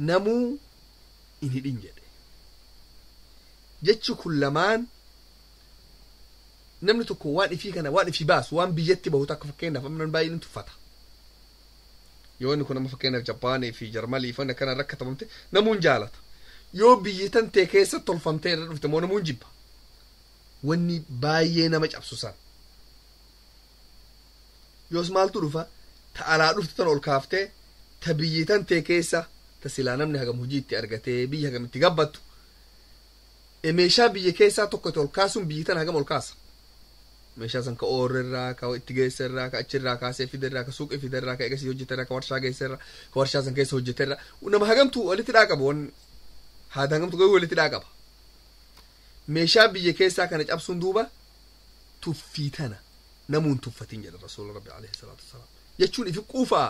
Namuu In hidhin jedhe. Jechi kun lamaan namni tokko waan ifii kana waan ifii baasu waan biyyatti bahu takka fakkeenyaaf amma namni baay'een tuffata. Yoo inni kun amma fakkeenyaaf Japaanii fi Jarmalii fi akkana rakkatamamte namuun jaalata. Yoo biyyi tan ta'e keessa tolfamtee irra dhufte moo namuun jibba. Wanni baay'ee nama cabsu san. Yoos maaltu dhufa ta alaa dhufte tan ol kaaftee ta biyyi tan ta'e keessa ta silaa namni hagam hojii itti argatee biyya hagam itti gabbattu. Meeshaa biyya keessaa tokko itti ol kaasuun biyyi tan hagam ol kaasa. Meeshaa san ka oorrerraa ka itti geesserraa ka achirraa kaasee fiderraa ka suuqii fiderraa ka egasii hojjeterraa ka warshaa geesserraa ka warshaa san keessa hojjeterraa nama hagamtu walitti dhaa qaba wanni haada hagamtu garuu walitti dhaa qaba. Meeshaa biyya keessaa kana cabsuun duuba tuffii tana namuun tuffatin jedha rasuula rabbi alayhi salaatu wasalaam jechuun ifi quufaa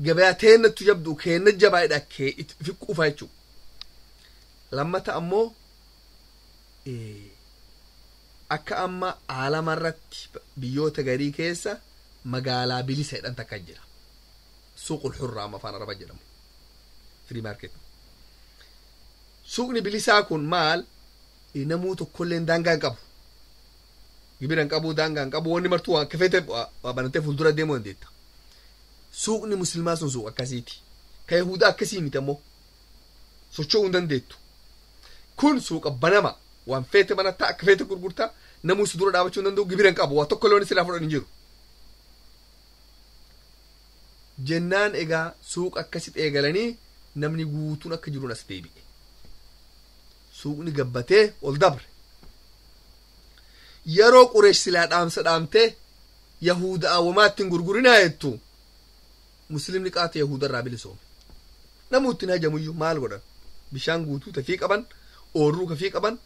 gabayaa teennattu jabdu keenna jabaadha kee ifi quufaa jechuudha. Lammata ammoo akka amma aalamarratti biyyoota garii keessa magaalaa bilisa jedhan takka jira. Suuqul hurraa amma afaan arabaa jedhamu. Free market. Suuqni bilisaa kun maal namuu tokkolleen daangaa hin qabu. Gibira hin qabu, daangaa hin qabu, wanni martuu waan kafeete waa banatee fuuldura deemuu dandeetta. Suuqni muslimaa sun suuqa akkasiiti. Ka Yahudaa akkasii miti ammoo. Socho'uu hin dandeettu. Kun suuqa banama. Waan feete banattaa akka feete gurgurtaa namuu si dura dhaabachuu hin danda'u gibira hin qabu waa tokko loon silaa fudhan hin jiru. Jennaan egaa suuqa akkasitti eegalanii namni guutuun akka jiruun as deebi'e. Suuqni gabbatee ol dabre. Yeroo Qureesh silaa dhaamsa dhaamtee Yahudaa wamaatti hin gurgurinaa jettu muslimni qaata Yahudarraa bilisoome. Namuu ittiin hajamuyyuu maal godhan bishaan guutuu tafii qaban oorruu kafii qaban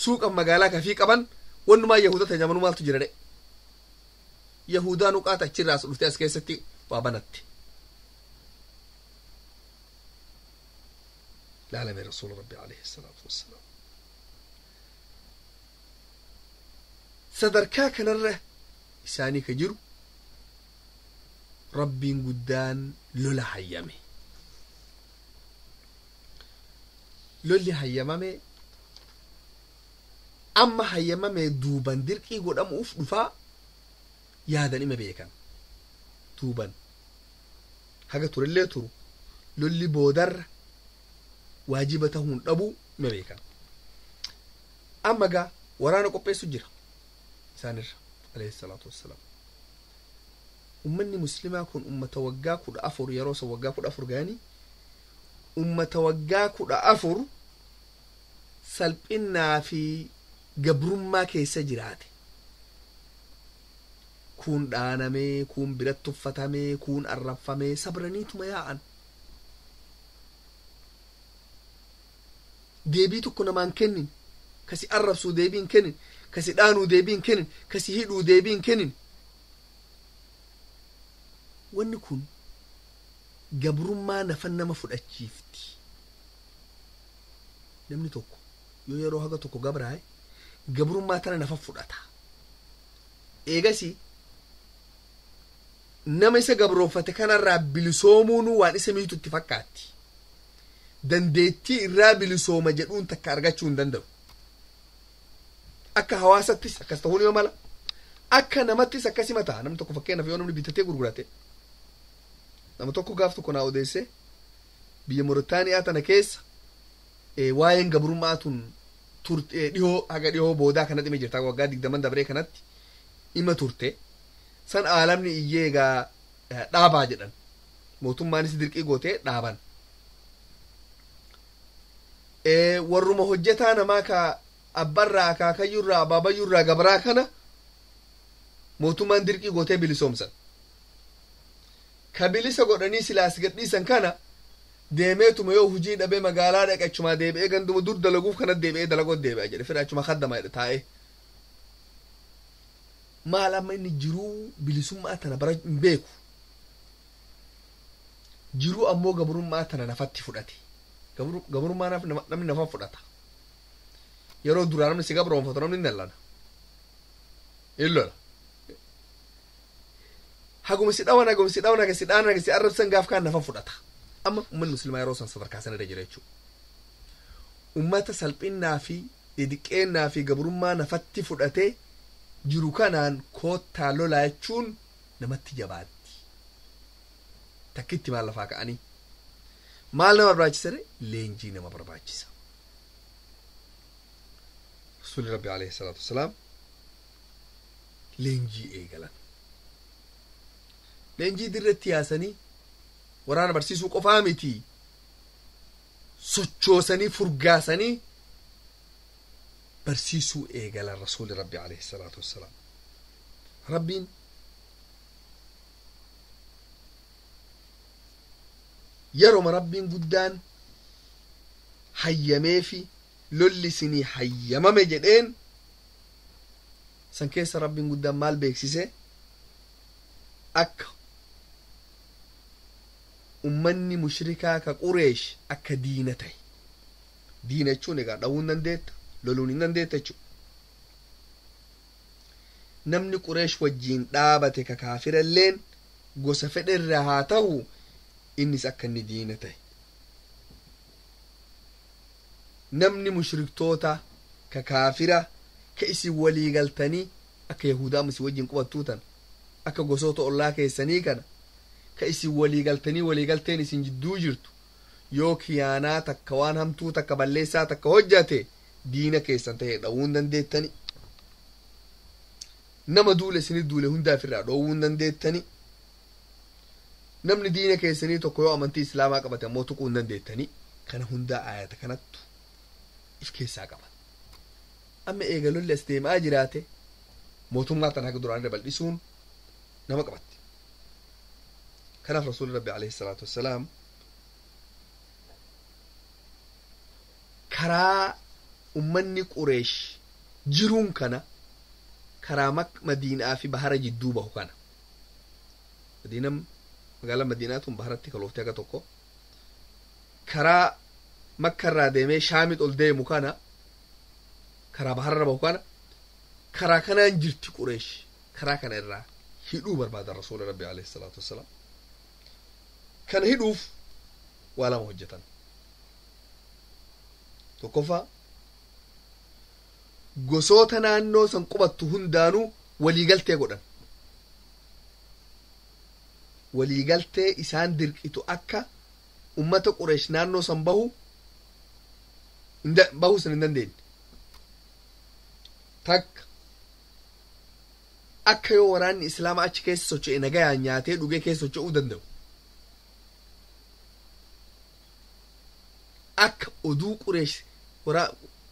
suuqa magaalaa kafii qaban wannumaa Yahuda tajaajiluu maaltu jira dhe. Yahudaa nu qaata achirraa as dhuftee as keessatti waa banatte. Laalame rasuula rabbi alayhi salaatu wassalaam. Sadarkaa kanarra isaanii ka jiru rabbiin guddaan lola hayyame. Lolli hayyamame amma hayyamame duuban dirqii godhamuuf dhufaa yaadan ima beekan duuban haga turellee turu lolli boodarra waajiba tahuun dhabuu ima beekan. Amma gaa waraana qopheessu jira isaanirra alayhi salaatu wassalaam. Ummanni muslimaa kun ummata waggaa 14 yeroo san waggaa 14 ga'anii ummata waggaa 14 salphinnaa fi gabrummaa keessa jiraate. Kun dhaanamee, kun biratti tuffatamee, kun arrabfamee sabraniituma yaa'an. Deebii tokko namaan kennin, kasi arrabsuu deebii hin kennin, kasi dhaanuu deebii hin kennin, kasi hidhuu deebii hin kennin. Wanni kun gabrummaa nafan nama fudhachiifti. Namni tokko yoo yeroo haga tokko gabraa'e gabrummaa tana nafa fudhata. Eegasi nama isa gabroonfate kanarraa bilisoomuun waan isa miitu itti fakkaatti. Dandeettii irraa bilisooma jedhuun takka argachuu hin danda'u. Akka hawaasattis akkas ta'uu ni mala. Akka namattis akkasima ta'a. Namni tokko fakkeenyaaf yoo namni bitatee gurgurate nama tokko gaaf tokko naa odeesse biyya Muritaaniyaa tana keessa waa'een gabrummaa tun turte dhihoo haga dhihoo boodaa kanatti ima jirta waggaa 20 dabree kanatti ima turte san aalamni iyyee egaa dhaabaa jedhan mootummaanis dirqii gootee dhaaban. Warruma hojjetaa namaa ka abbarraa akaakayyurraa abaabayyurraa gabraa kana mootummaan dirqii gootee bilisoomsan. Ka bilisa godhanii silaas gadhiisan kana deemeetuma yoo hujii dhabee magaalaa dhaqe achumaa deebi'ee ganduma dur dalaguuf kanatti deebi'ee dalagoo deebi'a jedhe fedha achuma kaddama jedhe taa'ee. Maal amma inni jiruu bilisummaa tana bara hin beeku. Jiruu ammoo gabrummaa tana nafatti fudhate. Gabrummaa namni nafa fudhata. Yeroo duraa namni si gabroonfatu namni hin dallana. Hin lola. Haguma si dhawan haguma si dhawan haga si dhaanan haga si arrabsan gaaf kaan nafa fudhata. Amma uummanni muslimaa yeroo san sadarkaa sanarra jira jechuudha. Ummata salphinnaa fi didiqqeennaa fi gabrummaa nafatti fudhatee jiru kanaan koottaa lolaa jechuun namatti jabaatti. Takkitti maal lafaa ka'anii maal nama barbaachisa? Leenjii nama barbaachisa. Rasuulli Rabbi alayhi salaatu wasalaam leenjii eegalan. Leenjii dirratti yaasanii waraana barsiisuu qofaa miti, sochoosanii furgaasanii barsiisuu eegalan Rasuulli Rabbi alayhi salaatu wassalaam. Rabbiin yeroma Rabbiin guddaan hayyameefi lolli isinii hayyamame jedheen san keessa Rabbiin guddaan maal beeksise? Akka ummanni mushrikaa ka Qureesh akka diina ta'e. Diina jechuun egaa dhawuu hin dandeetta, loluun hin dandeetta jechuudha. Namni Qureesh wajjiin dhaabate ka kaafiralleen gosa fedhe irraa haa ta'u, innis akka inni diina ta'e. Namni mushriktoota ka kaafira ka isin walii galtanii akka Yahudaa isin wajjin qubattuu tana, akka gosoota ollaa keessanii kana ka isin walii galtanii walii galteen isin jidduu jirtu, yoo kiyaanaa takka, waan hamtuu takka, balleessaa takka hojjate, diina keessan ta'e, dhawuu hin dandeettani. Nama duule isinit duule hundaa ofirraa dhoowwuu hin dandeettani. Namni diina keessanii tokko yoo amantii islaamaa qabate ammoo tuquu hin dandeettani. Kana hundaa ayata kanattu if keessaa qaba. Amma eegalolli as deemaa jiraate, mootummaa tan haga duraan irra bal'isuun nama qabatti. Kanaaf Rasuulli Rabbi alayhi salaatu wassalaam karaa ummanni Qureesh jiruun kana, karaa Madiinaa fi bahara jidduu bahu kana, Madiina, magaalaa Madiinaa tun baharatti kalooftee haga tokko, karaa Makkarraa deemee Shaamit ol deemu kana, karaa baharra bahu kana, karaa kanaan jirti Qureesh. Karaa kana irraa hidhuu barbaadan Rasuula Rabbi alayhi salaatu wassalaam. Kana hidhuuf waa lama hojjetan. Tokkoffaa, gosoota naannoo san qubattu hundaanuu waliigaltee godhan, waliigaltee isaan dirqitu akka ummata Qureesh naannoo san bahu bahuu san hin dandeenye. Takka akka yoo waraanni islaamaa achi keessa socho'e nagayaan nyaatee dhugee keessa socho'uu danda'u, akka oduu Qureesh,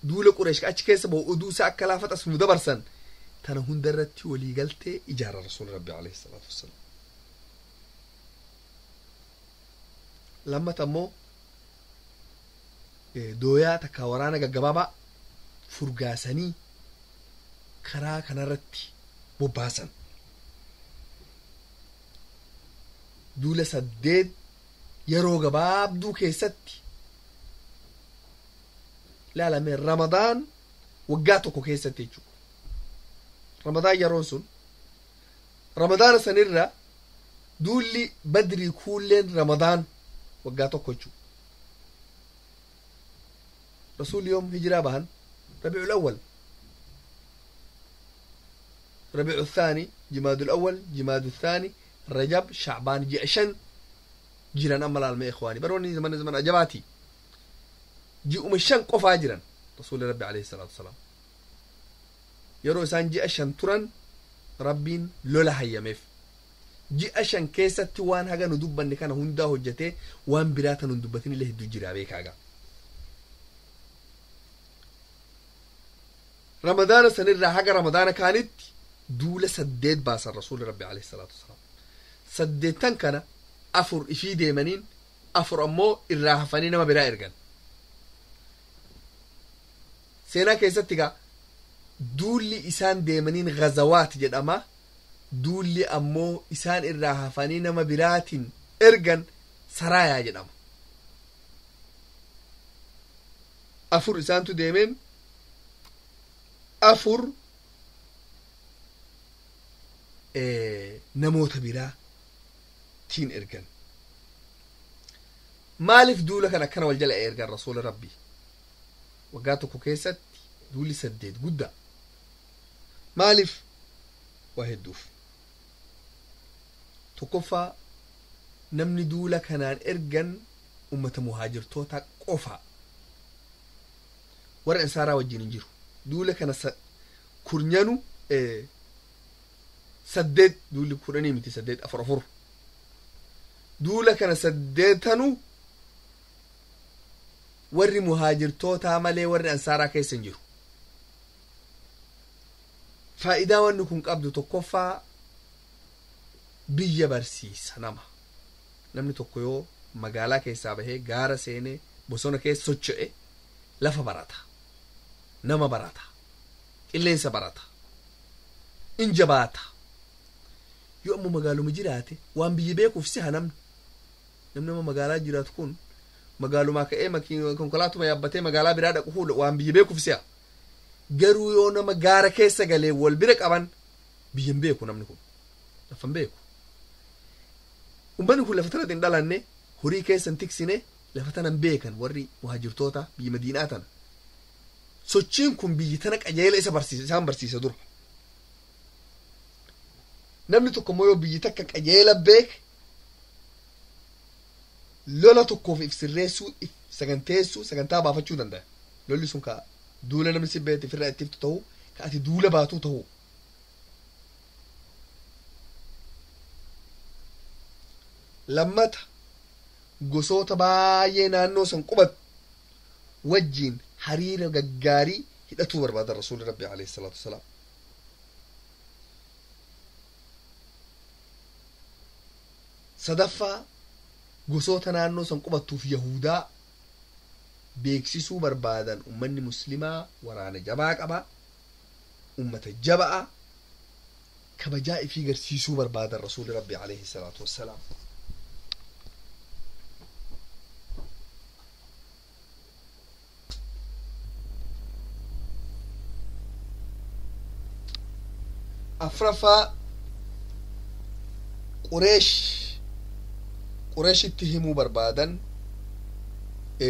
duula Qureesh achi keessa bahu oduu isaa akka laafatas nu dabarsan, tana hunda irratti waliigaltee ijaara Rasuula Rabbi alayhi salaatu wassalaam. Lammata ammoo dooyaa takka waraana gaggabaabaa furgaasanii karaa kanarratti bobbaasan. Duula 8 yeroo gabaabduu keessatti ilaalame, Ramadaan waggaa tokko keessatti jechuudha. Ramadaan yeroon sun, Ramadaana sanirra duulli Badrii kuulleen Ramadaan waggaa tokko jechuudha. Rasuulli yoom hijiraa bahan? Rabiicul Awwal, Rabiicu Thaani, Jimaadul Awwal, Jimaadu Thaani, Rajab, Shacbaan, ji'a 5 jiran. Amma laalme ikhwaani, baroonni zaman zaman ajabaati. Ji'uma 5 qofaa jiran Rasuulli Rabbi alayhi salaatu wasalaam. Yeroo isaan ji'a 5 turan Rabbiin lola hayyameef. Ji'a 5 keessatti waan haga nu dubbanne kana hundaa hojjetee, waan biraa tan hin dubbatin illee hedduu jiraa beekaaga. Ramadaana sanirraa haga Ramadaana kaanitti duula 8 baasan Rasuulli Rabbi alayhi salaatu wasalaam. Saddeettan kana afur ifii deemaniin, afur ammoo irraa hafanii nama biraa ergan. Seenaa keessatti gaa duulli isaan deemaniin ghazawaat jedhama, duulli ammoo isaan irraa hafanii nama biraatiin ergan saraayaa jedhama. Afur isaantu deemeen, afur namoota biraatiin ergan. Maaliif duula kan akkana wal jala ergan Rasuula Rabbii? Waggaa tokko keessatti duulli 8 guddaa. Maaliif? Waa hedduuf. Tokkoffaa, namni duula kanaan ergan ummata muhaajirtoota qofa, warra ansaaraa wajjin hin jiru. Duula kana kurnyanu 8, duulli 10 miti, 8, 4 4. Duula kana 8tanuu warri muhaajirtootaa malee warri ansaaraa keessa hin jiru. Faayidaa wanni kun qabdu, tokkoffaa, biyya barsiisa nama. Namni tokko yoo magaalaa keessaa bahee gaara seenee bosona keessa socho'e, lafa barata, nama barata, qilleensa barata, in jabaata. Yoo ammoo magaaluma jiraate, waan biyya beekuuf siha. Namni nama magaalaa jiraatu kun magaalumaa ka'ee konkolaatuma yaabbatee magaalaa biraa dhaqu fuudha, waan biyya beekuuf si'a. Garuu yoo nama gaara keessa galee wal bira qaban, biyya hin beeku namni kun, lafa hin beeku. Ummanni kun lafa tanatti hin dhalanne, horii keessa hin tiksine, lafa tana hin beekan. Warri muhaajirtoota biyya Madiinaa tana, sochiin kun biyyi tana qajeela isa barsiisa, isaan barsiisa dura. Namni tokko immoo yoo biyyi takka qajeela beek, lola tokkoof if sirreessuu, if saganteessuu, sagantaa baafachuu danda'a. Lolli sun ka duula namni si beete ifirraa ittiftu ta'uu, ka ati duula baatuu ta'uu. Lammata, gosoota baay'ee naannoo san qubatu wajjiin hariira gaggaarii hidhatuu barbaada Rasuulli Rabbi alayhi salaatu wasalaam. Sadaffaa, gosoota naannoo san qubattuuf Yahudaa beeksisuu barbaadan. Ummanni muslimaa waraana jabaa qaba, ummata jaba'a, kabajaa ifii garsiisuu barbaadan Rasuulli Rabbi alayhi salaatu wassalaam. Afraffaa, Qureeshitti himuu barbaadan,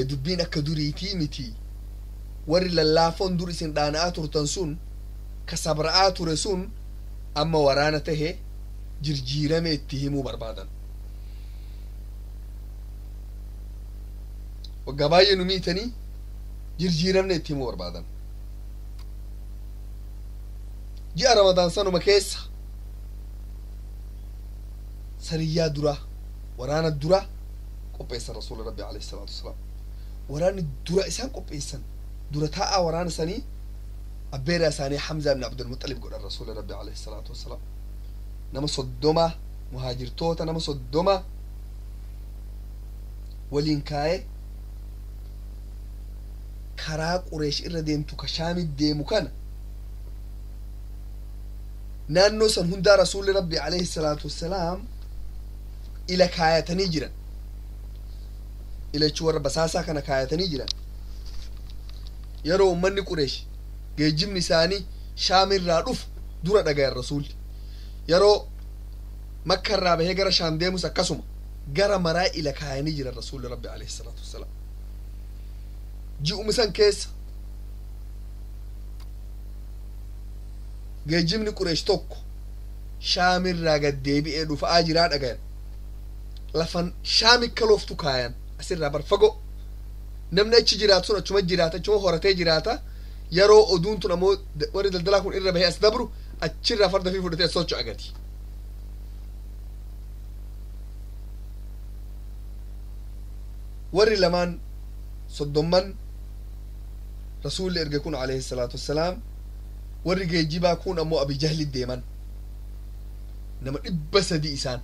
dubbiin akka duriitii miti. Warri lallaafoon dur isin dhaana'aa turtan sun, ka sabra'aa ture sun, amma waraana tahe, jirjiirame itti himuu barbaadan. Waggaa baay'ee nu miitanii, jirjiiramne itti himuu barbaadan. Ji'a Ramadaan sanuma keessa sariyyaa dura, waraana dura qopheessan Rasuula Rabbi alayhi salaatu wasalaam. Waraanni dura isaan qopheessan, dura taa'aa waraana sanii abbeeraa isaanii Hamzaa ibn Abdulmuxalib godhan Rasuula Rabbi alayhi salaatu wasalaam. Nama 30, muhaajirtoota nama 30 waliin kaa'ee, karaa Qureesh irra deemtu ka Shaamit deemu kana, naannoo san hundaa Rasuulli Rabbi alayhi salaatu wassalaam ila kaayatanii jiran. Ila jechuu warra basaasaa kana kaayatanii jiran. Yeroo ummanni Qureesh geejjibni isaanii Shaamirraa dhufu dura dhagayan Rasuulli. Yeroo Makkarraa bahee gara Shaam deemus akkasuma gara maraa ila kaayanii jiran Rasuulli Rabbi alayhi salaatu wassalaam. Ji'uma san keessa geejjibni Qureesh tokko Shaamirraa gad deebi'ee dhufaa jiraa dhagayan. Lafan Shaami kalooftu kaayan asirraa bar fagoo. Namni achi jiraatu sun achuma jiraata, achuma horatee jiraata. Yeroo oduun tun ammoo warri daldalaa kun irra bahee as dabru, achirraa farda fi fudhatee as socho'a gadi. Warri lamaan 30n Rasuulli erge kun alayhi salaatu wassalaam, warri geejjibaa kun ammoo Abi Jahli deeman, nama 300. Isaan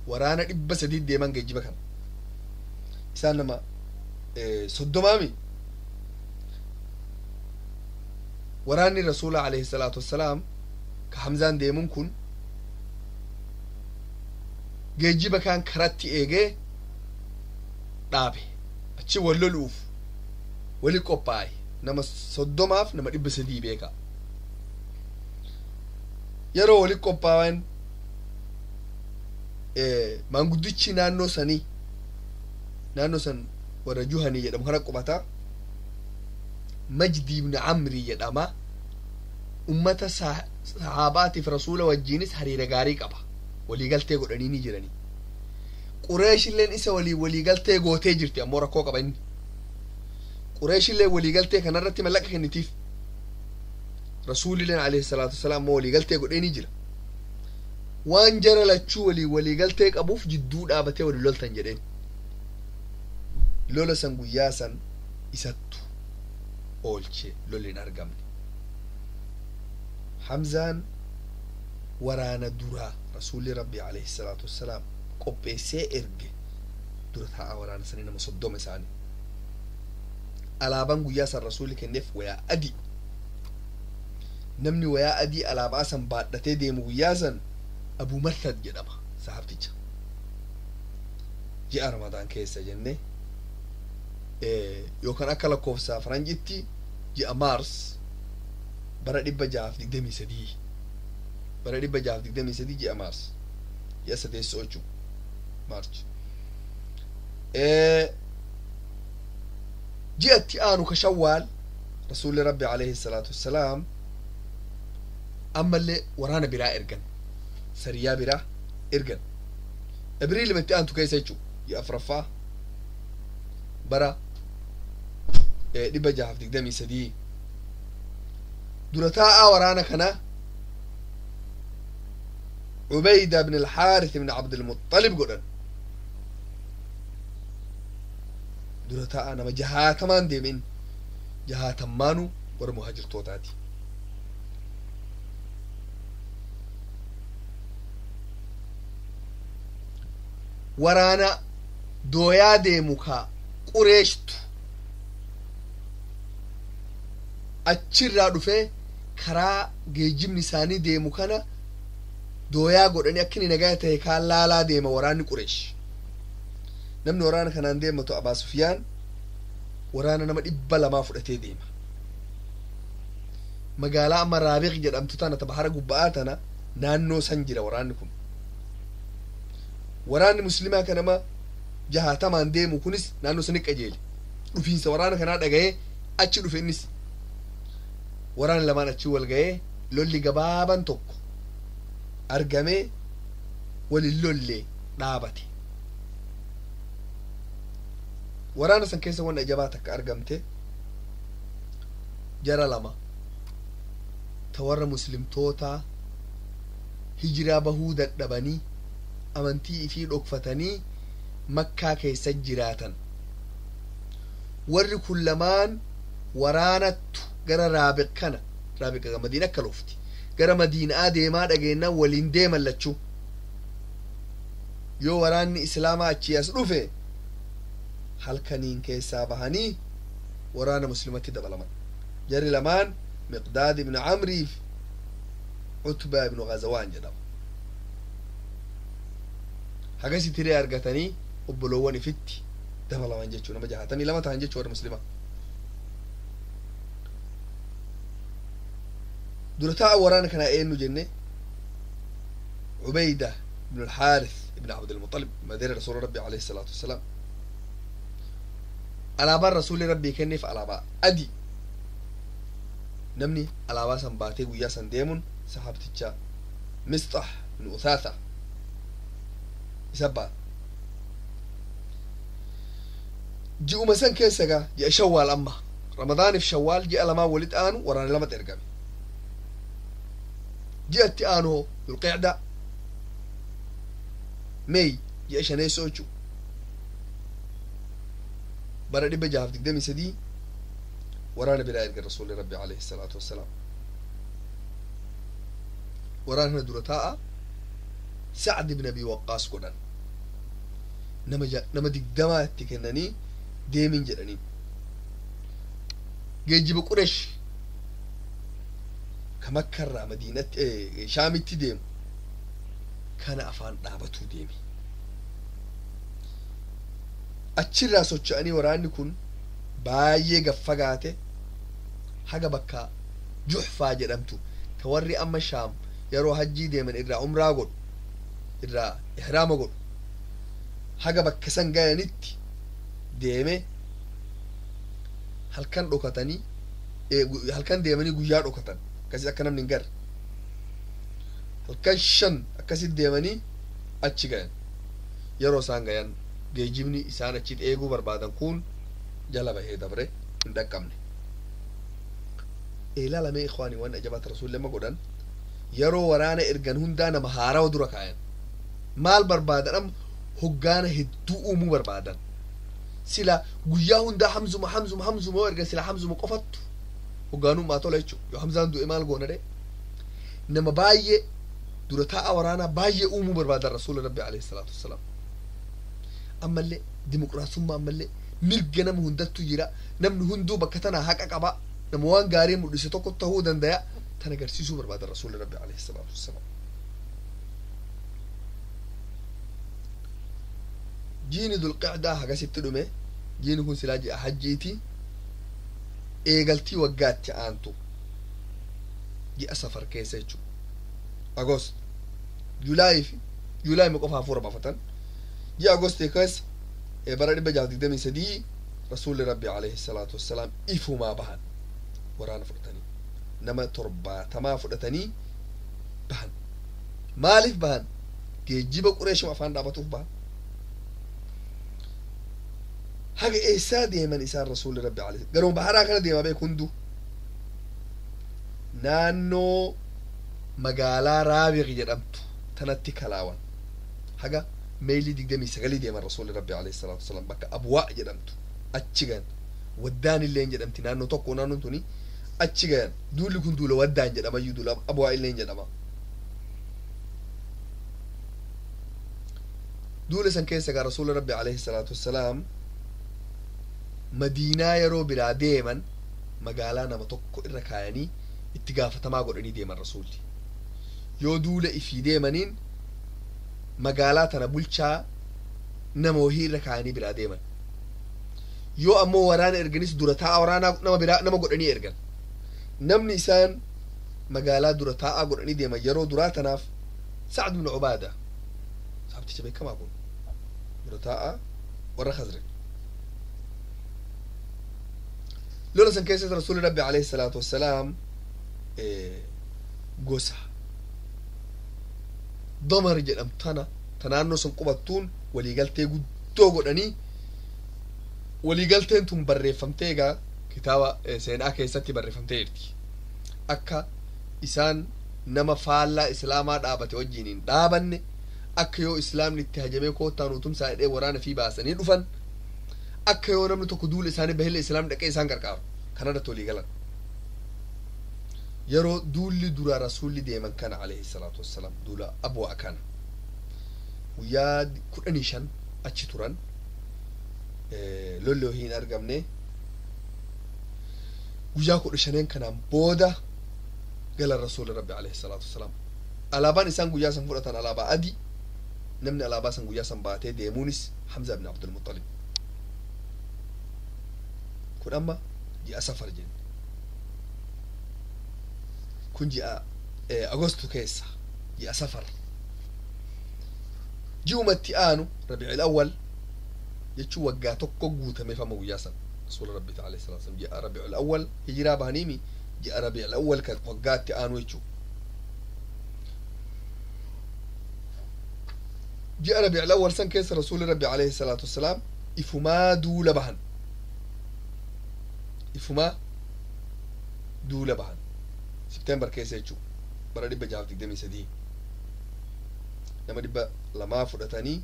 waraana 300 deeman geejjiba kana, isaan nama 30mi. Waraanni Rasuula alayhi salaatu wassalaam ka Hamzaan deemun kun geejjiba kaan karatti eegee dhaabe. Achi wal loluuf wali qophaa'e, nama 30f nama 300 beeka. Yeroo wali qophaawan, maanguddichi naannoo sanii, naannoo san warra Juhanii jedhamu kana qubata. Majdi ibn Amrii jedhama. Ummata sahaabaatiif rasuula wajjiinis hariira gaarii qaba, waliigaltee godhanii ni jiranii. Qureeshilleen isa walii waliigaltee gootee jirti, ammoo rakkoo qaba inni. Qureeshilleen waliigaltee kanarratti mallaqa kennitiif. Rasuulilleen alayhi salaatu wasalaam ammoo waliigaltee godhee ni jira. Waan jara lachuu walii waliigaltee qabuuf jidduu dhaabatee walii loltan jedheen. Lola san guyyaa san isattu oolche, lolli hin argamne. Hamzaan waraana duraa rasuulli rabbi alayhi salaatu wassalaam qopheessee erge dura taa'aa waraana sanii, nama 30 isaanii. Alaabaan guyyaa san rasuulli kenneef wayaa adii. Namni wayaa adii alaabaa san baadhatee deemu guyyaa san Abu Marthad jedhama sahabticha. Ji'a Ramadaan keessa jenne, yookaan akka lakkoofsa faranjitti ji'a Maars bara 623, bara 623 ji'a Maars, ji'a sadeessoo jechuu, March. Ji'atti aanu ka Shawwaal rasuulli rabbi alayhi salaatu wassalaam ammallee waraana biraa ergan, sariyaa biraa ergan, Ibriilimatti aantu keessa jechuu, ji'a afraffaa bara 623. Dura taa'aa waraana kana Ubayda ibn Alxaarith ibn Cabdilmuxalib godhan dura taa'aa. Nama jahaatamaan deemin, jahaatammaanu warra muhaajirtootaati. Waraana dooyaa deemu ka Qureeshtu achirraa dhufee karaa geejjibni isaanii deemu kana dooyaa godhanii akka inni nagaa ta'e kaan laalaa deema waraanni Qureesh. Namni waraana kanaan deematu Abaa Sufiyaan waraana nama 200 fudhatee deema. Magaalaa amma Raabiq jedhamtu tana, ta bahara gubba'aa tana, naannoo san jira waraanni kun. Waraanni muslimaa ka nama jahaatamaan deemu kunis naannoo sani qajeele. Dhufiinsa waraana kanaa dhaga'ee achi dhufe innis. Waraanni lamaan achi wal ga'ee lolli gabaaban tokko argamee walin lollee dhaabate. Waraana san keessa wanni ajabaa takka argamte: jara lama ta warra muslimtootaa hijiraa bahuu dadhabanii amantii ifii dhokfatanii Makkaa keessa jiraatan. Warri kun lamaan waraanattu gara Raabiq kana, Raabiq Madiina akka loofti, gara Madiinaa deemaa dhageenyaan waliin deeman lachuu. Yoo waraanni islaamaa achii as dhufe halkaniin keessaa bahanii waraana muslimatti dabalaman. Jarri lamaan Miqdaad ibnu Camriif Cutbaa ibnu Gazawaan jedhama. Hagasi tiree argatanii obboloowwan ifitti dabalaman jechuu, nama 62 ta'an jechuu warra muslimaa. Dura ta'a waraana kanaa eenyu jenne? Ubayda ibnu Alxaaris ibn Cabdilmuxalib, madeera rasuula rabbi alayhi salaatu wassalaam. Alaabaan rasuulli rabbii kenneef alaabaa adii. Namni alaabaa san baatee guyyaa san deemuun sahaabticha Misxax ibn Uthaatha isa baata. Ji'uma san keessa gaa, ji'a Shawwaal, amma Ramadaaniif Shawwaal ji'a lamaan walitti aanu, waraana lamatti ergame. Ji'atti aanu hoo, Dulqicda, Meey, ji'a shaneessoo jechuu, bara 623 waraana biraa erga rasuulli rabbi alayhi salaatu wassalaam. Waraana kana dura taa'a Sacd ibn Abi Waqqaas godhan. Nama 20 itti kennanii deemin jedhanii. Geejjiba Quresh ka Makkarraa Madiinatti Shaamitti deemu kana afaan dhaabatuu deemi. Achirraa socho'anii waraanni kun baay'ee gaffagaate, haga bakka Juxfaa jedhamtu, ta warri amma Shaam yeroo hajjii deeman irraa umraa godhu, irraa ihraama godhu, haga bakka san gayanitti deeme. Halkan dhokatanii Halkan deemanii guyyaa dhokatan, akkasi akka namni hin garre. Halkan 5 akkasit deemanii achi gayan. Yeroo isaan gayan geejibni isaan achitti eeguu barbaadan kun jala bahee dabre, hin dhaqqabne. Ilaalamee ikwaanii, waan ajabaata rasuulli amma godhan, yeroo waraana ergan hundaa nama haarawa dura kaayan. Maal barbaadan? Amma hoggaana hedduu uumuu barbaadan. Sila guyyaa hundaa Hamzuma, Hamzuma, Hamzuma yoo ergan, sila Hamzuma qofattu hoggaanummaa tola jechuu. Yoo Hamzaan du'e maal goona dhe? Nama baay'ee, dura taa'a waraanaa baay'ee uumuu barbaadan rasuula rabbi alayhi salaatu wassalaam. Ammallee dimokiraasummaa, ammallee mirga nama hundattu jira, namni hunduu bakka tanaa haqa qaba, nama waan gaarii mul'ise tokko tahuu dandaya, tan agarsiisuu barbaadan rasuula rabbi alayhi salaatu wassalaam. Jiini Dulqicdaa hagasitti dhume. Jiini kun silaa ji'a hajjiiti. Eegaltii waggaatti aantu ji'a Safar keessa jechuu, Agost, Julaayii fi Julaayii ma qofa hafuura baafatan. Ji'a Agostii keessa bara 623 rasuulli rabbi alayhi salaatu wassalaam ifumaa bahan. Waraana fudhatanii, nama 70 fudhatanii bahan. Maaliif bahan? Geejjiba Qureeshuma afaan dhaabatuuf bahan. Haga eessaa deeman isaan? Rasuulli rabbi alayhi garuma baharaa kana deema beek hundu. Naannoo magaalaa Raabiq jedhamtu tanatti kalaawan. Haga meeyilii 29 deeman rasuulli rabbi alayhi salaatu wasalaam. Bakka Abwaa jedhamtu achi gayan. Waddaan illeen jedhamti naannoo tokko naannoon tuni. Achi gayan. Duulli kun duula Waddaan jedhamayyuu, duula Abwaa illeen jedhama. Duula san keessa gaa rasuulli rabbi alayhi salaatu wasalaam Madiinaa yeroo biraa deeman magaalaa nama tokko irra kaayanii itti gaafatamaa godhanii deeman. Rasuulli yoo duula ifii deemaniin magaalaa tana bulchaa nama wahii irra kaayanii biraa deeman. Yoo ammoo waraana erganis dura taa'a waraanaa nama biraa nama godhanii ergan. Namni isaan magaalaa dura taa'aa godhanii deeman yeroo duraa tanaaf Sacd ibnu Cubaada, saabticha beekamaa kun, dura taa'aa warra Khazraj. Lola san keessatti rasuulli rabbi alayhi salaatu wassalaam gosa Damar jedhamtu tana ta naannoo sun qubattuun waliigaltee guddoo godhanii. Waliigalteen tun barreeffamtee egaa kitaaba seenaa keessatti barreeffamtee jirti. Akka isaan nama faallaa islaamaa dhaabate wajjiin hin dhaabanne, akka yoo islaamni itti hajamee koottaa nuutumsaa jedhee waraana fi baasanii dhufan, akka yoo namni tokko duula isaanii bahillee islaamni dhaqee isaan qarqaaru, kanarratti walii galan. Yeroo duulli dura rasuulli deeman kana alayhi salaatu wassalaam, duula Abwaa kana, guyyaa 15 achi turan. Lolli wahii hin argamne. Guyyaa 15n kanaan booda galan rasuulli rabbi alayhi salaatu wassalaam. Alaabaan isaan guyyaa san fudhatan alaabaa adii. Namni alaabaa san guyyaa san baatee deemuunis Hamza ibn Abdulmuxalib. Kun amma ji'a Safar jenne. Kun ji'a Agostu keessa, ji'a Safar. Ji'umatti aanu Rabiicil Awwal jechuun waggaa tokko guutameef amma guyyaa san rasuula rabbi alayhi salaatu wasalam ji'a Rabiicil Awwal hijiraa bahaniimi. Ji'a Rabiicil Awwal kan waggaatti aanu jechuu. Ji'a Rabiicil Awwal san keessa rasuuli rabbi alayhi salaatu wasalaam ifumaa duula bahan. Ifumaa duula bahan September keessa jechuu, bara 623. Nama 200 fudhatanii,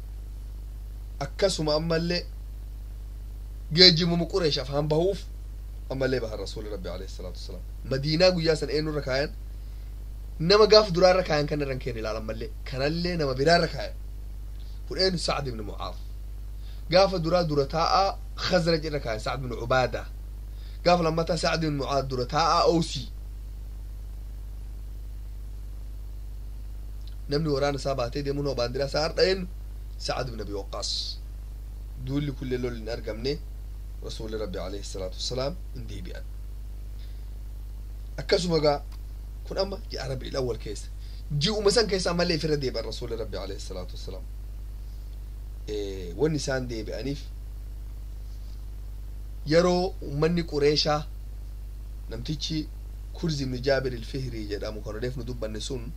akkasuma ammallee geejjibamu Qureesh afaan bahuuf ammallee bahan rasuuli rabbi alayhi salaatu wasalaam. Madiinaa guyyaa san eenyurra kaayan? Nama gaaf duraarra kaayan kan irran keenya ilaalan mallee, kanallee nama biraarra kaayan. Kun eenyu? Sacd ibn Mucaaz. Gaafa duraa dura taa'aa Khazraj irra kaayan Sacd ibn Cubaada. Gaafa lammataa Sacd ibn Mucaaz dura taa'aa Oosii. Namni waraana isaa baatee deemuun hoo baandiraa isaa har'a eenyu? Sacd ibn Abi Waqqaas. Duulli kullee lolli hin argamne. Rasuulli rabbi alayhi salaatu wassalaam hin deebi'an. Akkasuma gaa kun amma ji'a Rabiil Awwal keessa. Ji'uma san keessa ammallee ifirra deebi'an rasuulli rabbi alayhi salaatu wassalaam. Wanni isaan deebi'aniif yeroo ummanni Qureeshaa Namtichi Kurz ibnu Jaabir Ilfihrii jedhamu kan odeef nu dubbanne sun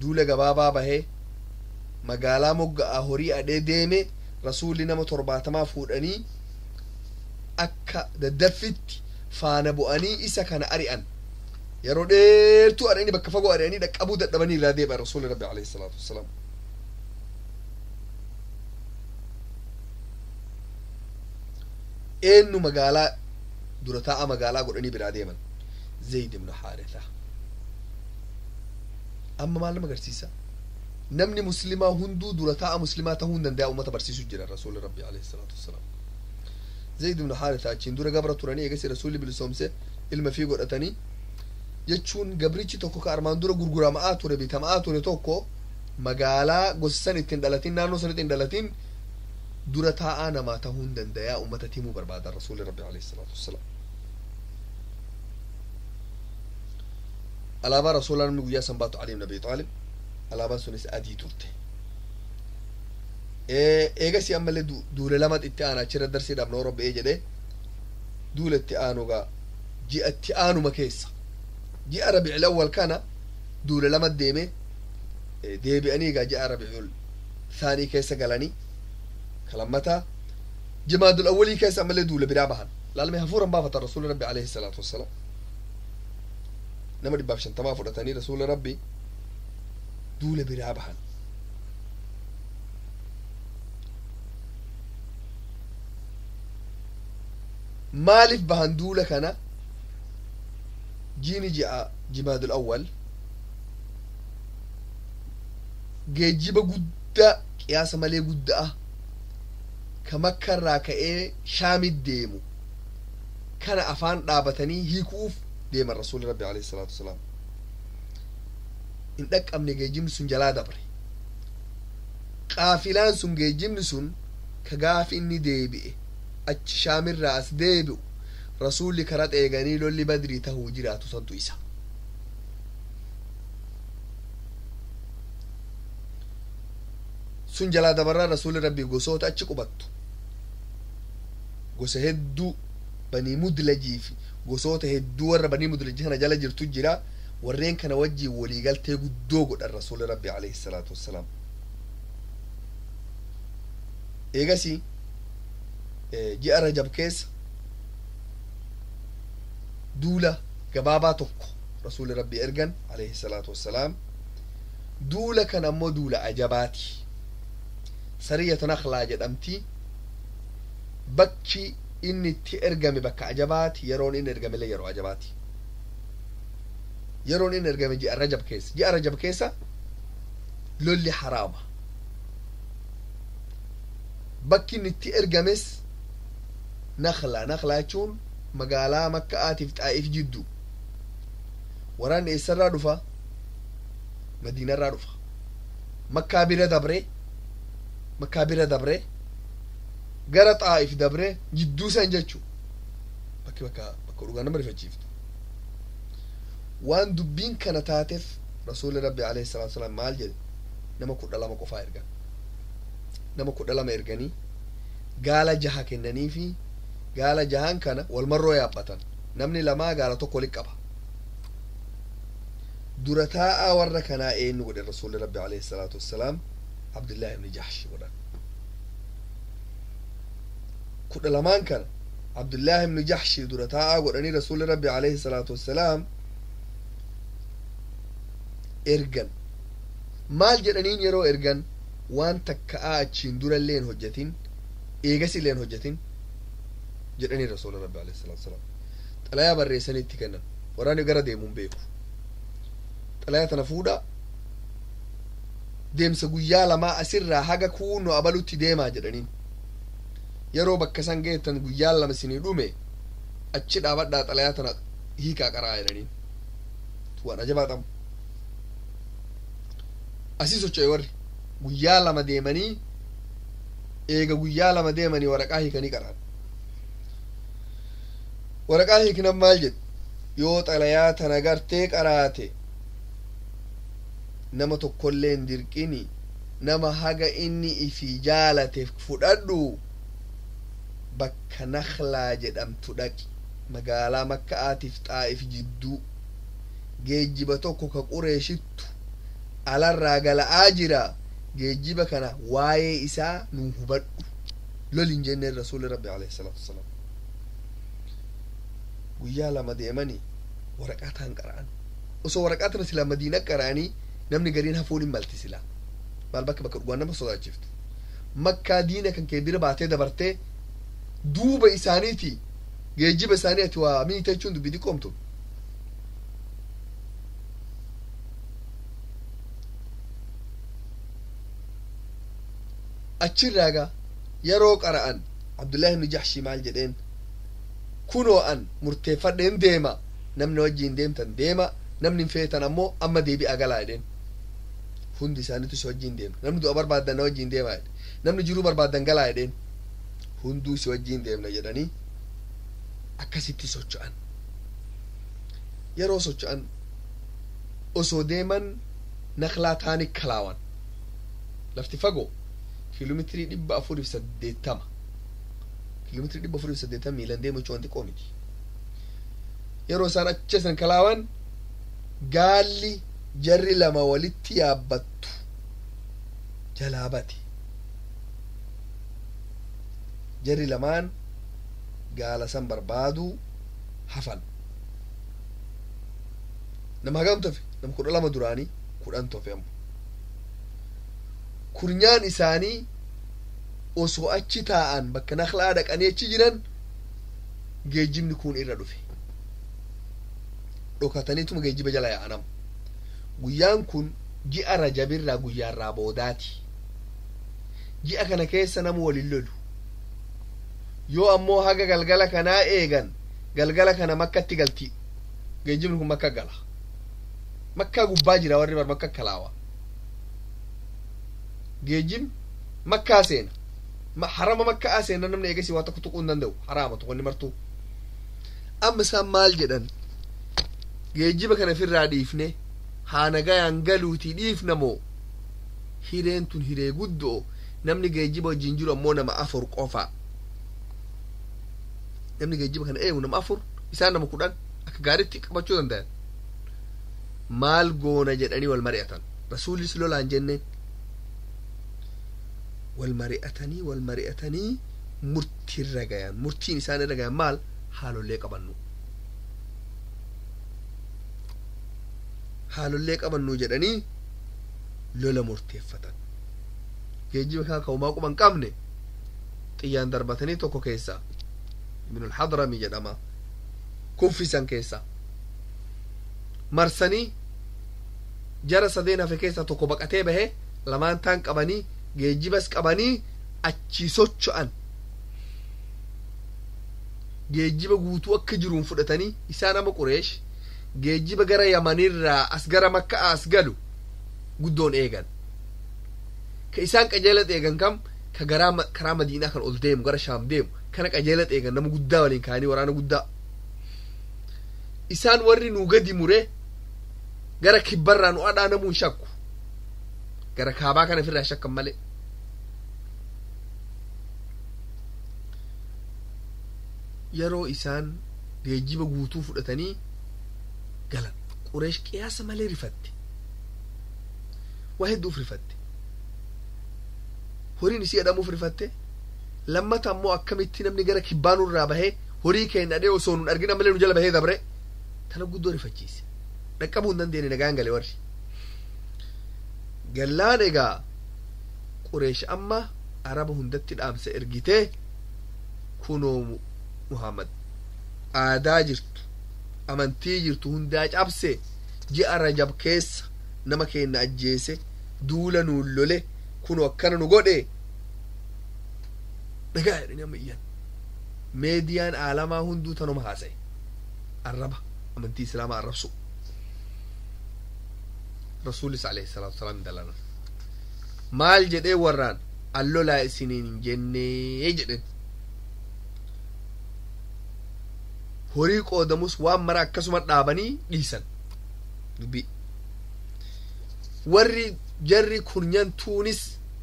duula gabaabaa bahee magaalaa mogga'a horii adhee deeme. Rasuulli nama 70 fuudhanii akka daddaffitti faana bu'anii isa kana ari'an. Yeroo dheertuu ari'anii, bakka fagoo ari'anii dhaqqabuu dadhabanii irraa deebi'an Rasuulli Rabbi alayhi salaatu wassalaam. Eenyu magaalaa dura taa'a magaalaa godhanii biraa deeman? Zayd ibnu Haaritha. Amma maal nama agarsiisa? Namni muslimaa hunduu dura taa'a muslimaa tahuu hin danda'a. Ummata barsiisuu jira Rasuulli Rabbi alayhi salaatu wassalaam. Zayd ibnu Haaritha achiin dura gabra turanii, eegasi Rasuulli bilisoomse, ilma fii godhatanii jechuun. Gabrichi tokko ka armaan dura gurgurama'aa ture, bitama'aa ture tokko, magaalaa gosa san ittiin dhalatin, naannoo san ittiin dhalatin dura taa'aa namaa tahuu hin dandayaa ummata timuu barbaadan Rasuulli Rabbi alayhi salaatu wassalaam. Alaabaa rasuulaa namni guyyaa san baatu Ali ibn Abi Xaalib. Alaabaan sunis adii turte. Eegasii ammallee duule lama itti aana. Achirra darsiidhaaf noo robba'ee jedhee, duula itti aanugaa ji'a itti aanuma keessa, ji'a Rabiicil Awwal kana duule lama deeme. Deebi'anii egaa ji'a Rabiicul Thaanii keessa galanii, kalammataa Jimaadul Awwalii keessa ammallee duule biraa bahan. Laalme, hafuuran baafatan Rasuuli Rabbi alayhi salaatu wassalaam. Nama 150 fudhatanii Rasuuli Rabbi duule biraa bahan. Maaliif bahan duula kana? Jiini ji'a Jimaadul Awwal geejjiba guddaa qiyaasa malee guddaa ka Makkarraa ka'ee Shaamit deemu kana afaan dhaabatanii hiikuuf deeman. Rasuuli Rabbi alayhi salaatu wasalaam hin dhaqqabne. Geejjibni sun jalaa dabre. Qaafilaan sun, geejjibni sun ka gaafi inni deebi'e achi Shaamirraa as deebi'u, Rasuulli kara eeganii lolli Badrii tahuu jiraatu santu isa sun jalaa dabarraa. Rasuulli Rabbii gosoota achi qubattu, gosa hedduu, Banii Mudlajii fi gosoota hedduu warra Banii Mudlajii kana jala jirtu jira. Warreen kana wajjiin waliigaltee guddoo godhan Rasuulli Rabbi alayhi salaatu wassalaam. Eegasii ji'a Rajab keessa duula gabaabaa tokko Rasuulli Rabbi ergan alayhi salaatu wassalaam. Duula kan ammoo duula ajabaati. Sariyatu Naklaa jedhamti. Bakki inni itti ergame bakka ajabaati. Yeroon inni ergame illee yeroo ajabaati. Yeroon inni ergame ji'a Rajab keessa. Ji'a Rajab keessa lolli haraama. Bakki inni itti ergames Nakla. Naklaa jechuun magaalaa Makka'aatiif Xaa'iif jiddu. Waraanni eessarraa dhufa? Madiinarraa dhufa. Makkaa bira dabre, Makkaa bira dabre, gara Xaa'if dabre, jidduu san jechuu. Bakki bakka dhugaa nama rifachiiftu. Waan dubbiin kana taateef Rasuulli Rabbi alayhi salaatu wasalaam maal jedhe? Nama 12 qofaa ergan. Nama 12 erganii gaala jaha kennanii fi gaala jahan kana walmarroo yaabbatan. Namni lamaa gaala tokko walitti qaba. Dura taa'aa warra kanaa eenyu godhe Rasuulli Rabbi alayhi salaatu wassalaam? Abdullaahi ibni Jahsh godhan. 12n kana Abdullaahi ibni Jahshi dura taa'aa godhanii Rasuulli Rabbi alayhi salaatu wassalaam ergan. Maal jedhaniin yeroo ergan? Waan takka'aa achiin dura illee hin hojjetin, eegas illee hin hojjetin jedhanii Rasuula Rabbi alayhi salaatu wassalaam. Xalayaa barreessanii itti kennan. Waraanni gara deemuun beeku. Xalayaa tana fuudha, deemsa guyyaa 2 asirraa haga kuunoo abalutti deemaa jedhaniin. Yeroo bakka san geettan, guyyaa 2 isinii dhume, achi dhaabadhaa, xalayaa tana hiikaa qaraa jedhaniin. Waan ajabaa qabu. Asii socho'e warri guyyaa 2 deemanii. Eega guyyaa 2 deemanii waraqaa hiikanii qaraan. Waraqaa hiiknan maal jedhu? Yoo xalayaa tana gartee qaraate, nama tokkollee hin dirqini, nama haga inni ifii jaalate fudhadhu, bakka Naklaa jedhamtu dhaqi. Magaalaa Makka'aatiif Xaa'if jidduu geejjiba tokko ka Qureeshittu alarraa gala'aa jira. Geejjiba kana waa'ee isaa nu hubadhu, lolin jenneen Rasuuli Rabbi alayhi salaatu wassalaam. Guyyaa 2 deemanii waraqaa taan qara'an. Osoo waraqaa tana silaa Madiina qara'anii, namni gariin hafuun hin malti. Silaa maal bakka dhugaan nama sodaachiftu, Makkaa diina kan kee bira baatee dabartee duuba isaaniiti geejjiba isaanii ati waa miite jechuun dubbii xiqqoomtu. Achirraagaa yeroo qara'an, Abdullaahi ibnu Jaxshii maal jedheen? Kunoo an murteeffadheen deema, namni wajjiin deemtan deema, namni hin feetan ammoo amma deebi'a galaa jedheen. Hundi isaaniitu si wajjiin deema, namni du'a barbaaddan na wajjiin deema jedhe, namni jiruu barbaaddan galaa jedheen. Hunduu si wajjiin deemna jedhanii akkasitti socho'an. Yeroo socho'an, osoo deeman Naklaa taani kalaawan. Lafti fagoo, kiiloomeetirii 480. Kiiloomeetirii 480 miilan deemu jechuun wanti xiqqoo miti. Yeroo isaan achi san kalaawan, gaalli jarri lama walitti yaabbattu jalaa bate. Jarri lamaan gaala san barbaaduu hafan. Nama hagam tofe? Nama 12 duraanii, 10 tofe. Ammo kurnyaan isaanii osoo achi taa'an, bakka Naklaa dhaqanii achi jiran, geejjibni kun irra dhufe. Dhokataniituma geejjiba jala yaa'anam. Guyyaan kun ji'a Rajabirraa guyyaarraa boodaati. Ji'a kana keessa nama walin lolu. Yoo ammoo haga galgala kanaa eegan, galgala kana Makkatti galti. Geejjibni kun Makka gala, Makkaa gubbaa jira. Warri bar Makka kalaawa, geejjibni Makkaa seena, harama Makkaa seena. Namni eegasi waa tokko tuquu hin danda'u, haraama tokkonni martuu. Amma isaan maal jedhan? Geejjiba kana ofirraa dhiifne haa nagayaan galuutii dhiifna moo? Hireen tun hiree guddoo. Namni geejjiba wajjin jiru ammoo nama afur qofa. Namni geejjiba kana eegu nama afur, isaan nama 10. Akka gaariitti qabachuu danda'an. Maal goona jedhanii wal mari'atan. Rasuulis lolaan jenneen. Wal mari'atanii, wal mari'atanii murtiirra gayan. Murtiin isaan irra gayan maal? Haalollee qabannu, haalollee qabannu jedhanii lola murteeffatan. Geejjiba kana ka'umaa quban qabne xiyyaan darbatanii tokko keessa, Ibnul Hadrami jedhama, kuffisan. Keessa marsanii jara sadeen hafe keessaa tokko baqatee bahe. Lamaan taan qabanii, geejjibas qabanii achii socho'an. Geejjiba guutuu akka jiruun fudhatanii. Isaan ama Qureesh geejjiba gara Yamanirraa as gara Makka'a as galu guddoon eegan. Ka isaan qajeela eegan kam? Ka garaa karaa Madiinaa kan ol deemu, gara Shaam deemu kana qajeela eegan. Nama guddaa waliin kaanii, waraana guddaa. Isaan warri nuu gadi mure gara kibbarraa nu adhaa namuu hin shakku, gara kaabaa kana ofirraa shakkan malee. Yeroo isaan geejjiba guutuu fudhatanii galan, Qureesh qiyaasa malee rifatte. Waa hedduuf rifatte. Horiin isii adhamuuf rifatte. Lammata ammoo akkamitti namni gara kibbaa nurraa bahee horii keenya dhadhee osoo nun argina malee nu jala bahee dabre? Tana guddoo rifachiise. Dhaqqabuu hin dandeenye. Nagaan gale warri gallaan. Egaa Qureesh amma Araba hundatti dhaamsa ergitee, kunoo Muhammad aadaa jirtu, amantii jirtu hundaa cabse, ji'a Rajab keessa nama keenya ajjeese, duula nuun lole, kunoo akkana nu godhe, dhagaa jedhanii amma iyyan. Meediyaan aalamaa hunduu tanuma haasa'e, arraba amantii Islaamaa arrabsu. Rasuulis alayhi salaatu wasalaam dalanan. Maal jedhee warraan? Allolaa isiniin hin jennee jedhen. Horii qoodamus waan mara akkasuma dhaabanii dhiisan dubbii. Warri jarri kurnyantuunis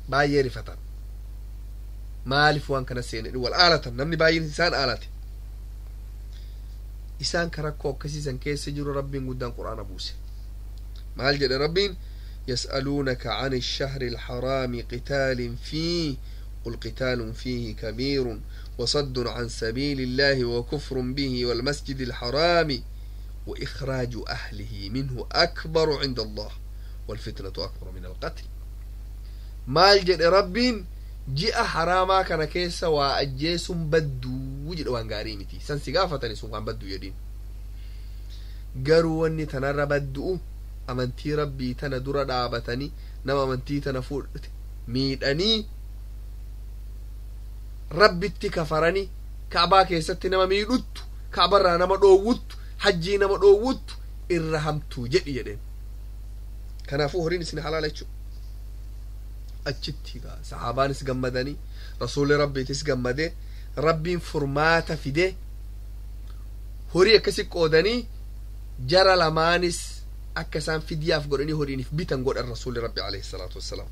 baay'ee rifatan. Maaliif waan kana seene wal aalatan? Namni baay'een isaan aalate. Isaan ka rakkoo akkasiisan keessa jiru Rabbiin guddaan Qur'aana buuse. Maal jedhe Rabbiin? يسألونك عن الشهر الحرام قتال فيه قل قتال فيه كبير وصد عن سبيل الله وكفر به والمسجد الحرام وإخراج أهله منه أكبر عند الله والفتنة أكبر من القتل. Maal jedhe Rabbiin? Ji'a haraamaa kana keessa waa ajjeesun badduu jedhe, waan gaarii miti. San si gaafatani, sun waan badduu jedhin. Garuu wanni tanarra baddu'u amantii Rabbii tana dura dhaabatanii nama amantii tana fuudhate miidhanii, Rabbitti kafaranii, Ka'baa keessatti nama miidhuttu, Ka'barraa nama dhoowwuttu, hajjii nama dhoowwuttu irra hamtuu jedhi jedheen. Kanaafuu horiin isin halaala jechuudha. Achitti sahaabaanis gammadanii, Rasuulli Rabbiitis gammadee, Rabbiin furmaata fide. Horii akkasi qoodanii jara lamaanis akka isaan fidyaaf godhanii horiiniif bitan godhan Rasuulli Rabbi alayhi salaatu wassalaam.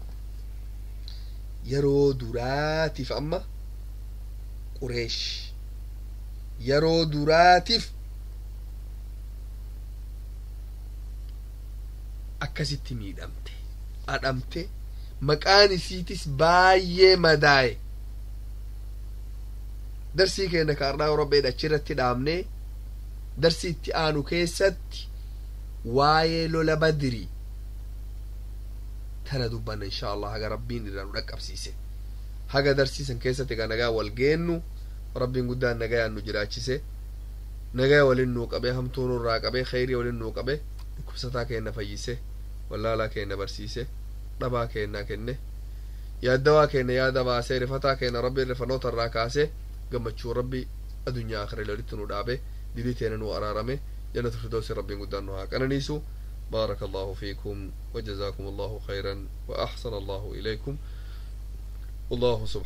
Yeroo duraatiif amma Qureesh yeroo duraatiif akkasitti miidhamte, adhamte, maqaan isiitis baay'ee madaaye. Darsii keenya kaardhaa Rabbeedha achirratti dhaabnee, darsii itti aanu keessatti waa'ee lola Badrii tana dubbanna, insha Allah, haga Rabbiin irraa nu dhaqqabsiise. Haga darsiisan keessatti egaa nagaa wal geennu, Rabbiin guddaan nagayaan nu jiraachise, nagaya walin nuu qabee, hamtuu nurraa qabee, kheyrii walin nuu qabee, dhukkubsataa keenna fayyise, wallaalaa keenna barsiise, dhabaa keenna kenne, yaaddawaa keenna yaada baasee, rifataa keenna Rabbiin rifanoota irraa kaasee, gammachuu Rabbi adunyaa akhira walitti nu dhaabe, didii teena nu araarame, jannatu firdoosi Rabbiin guddaan nu haa qananiisu. بارك الله فيكم وجزاكم الله خيرا وأحسن الله إليكم. والله سبحانه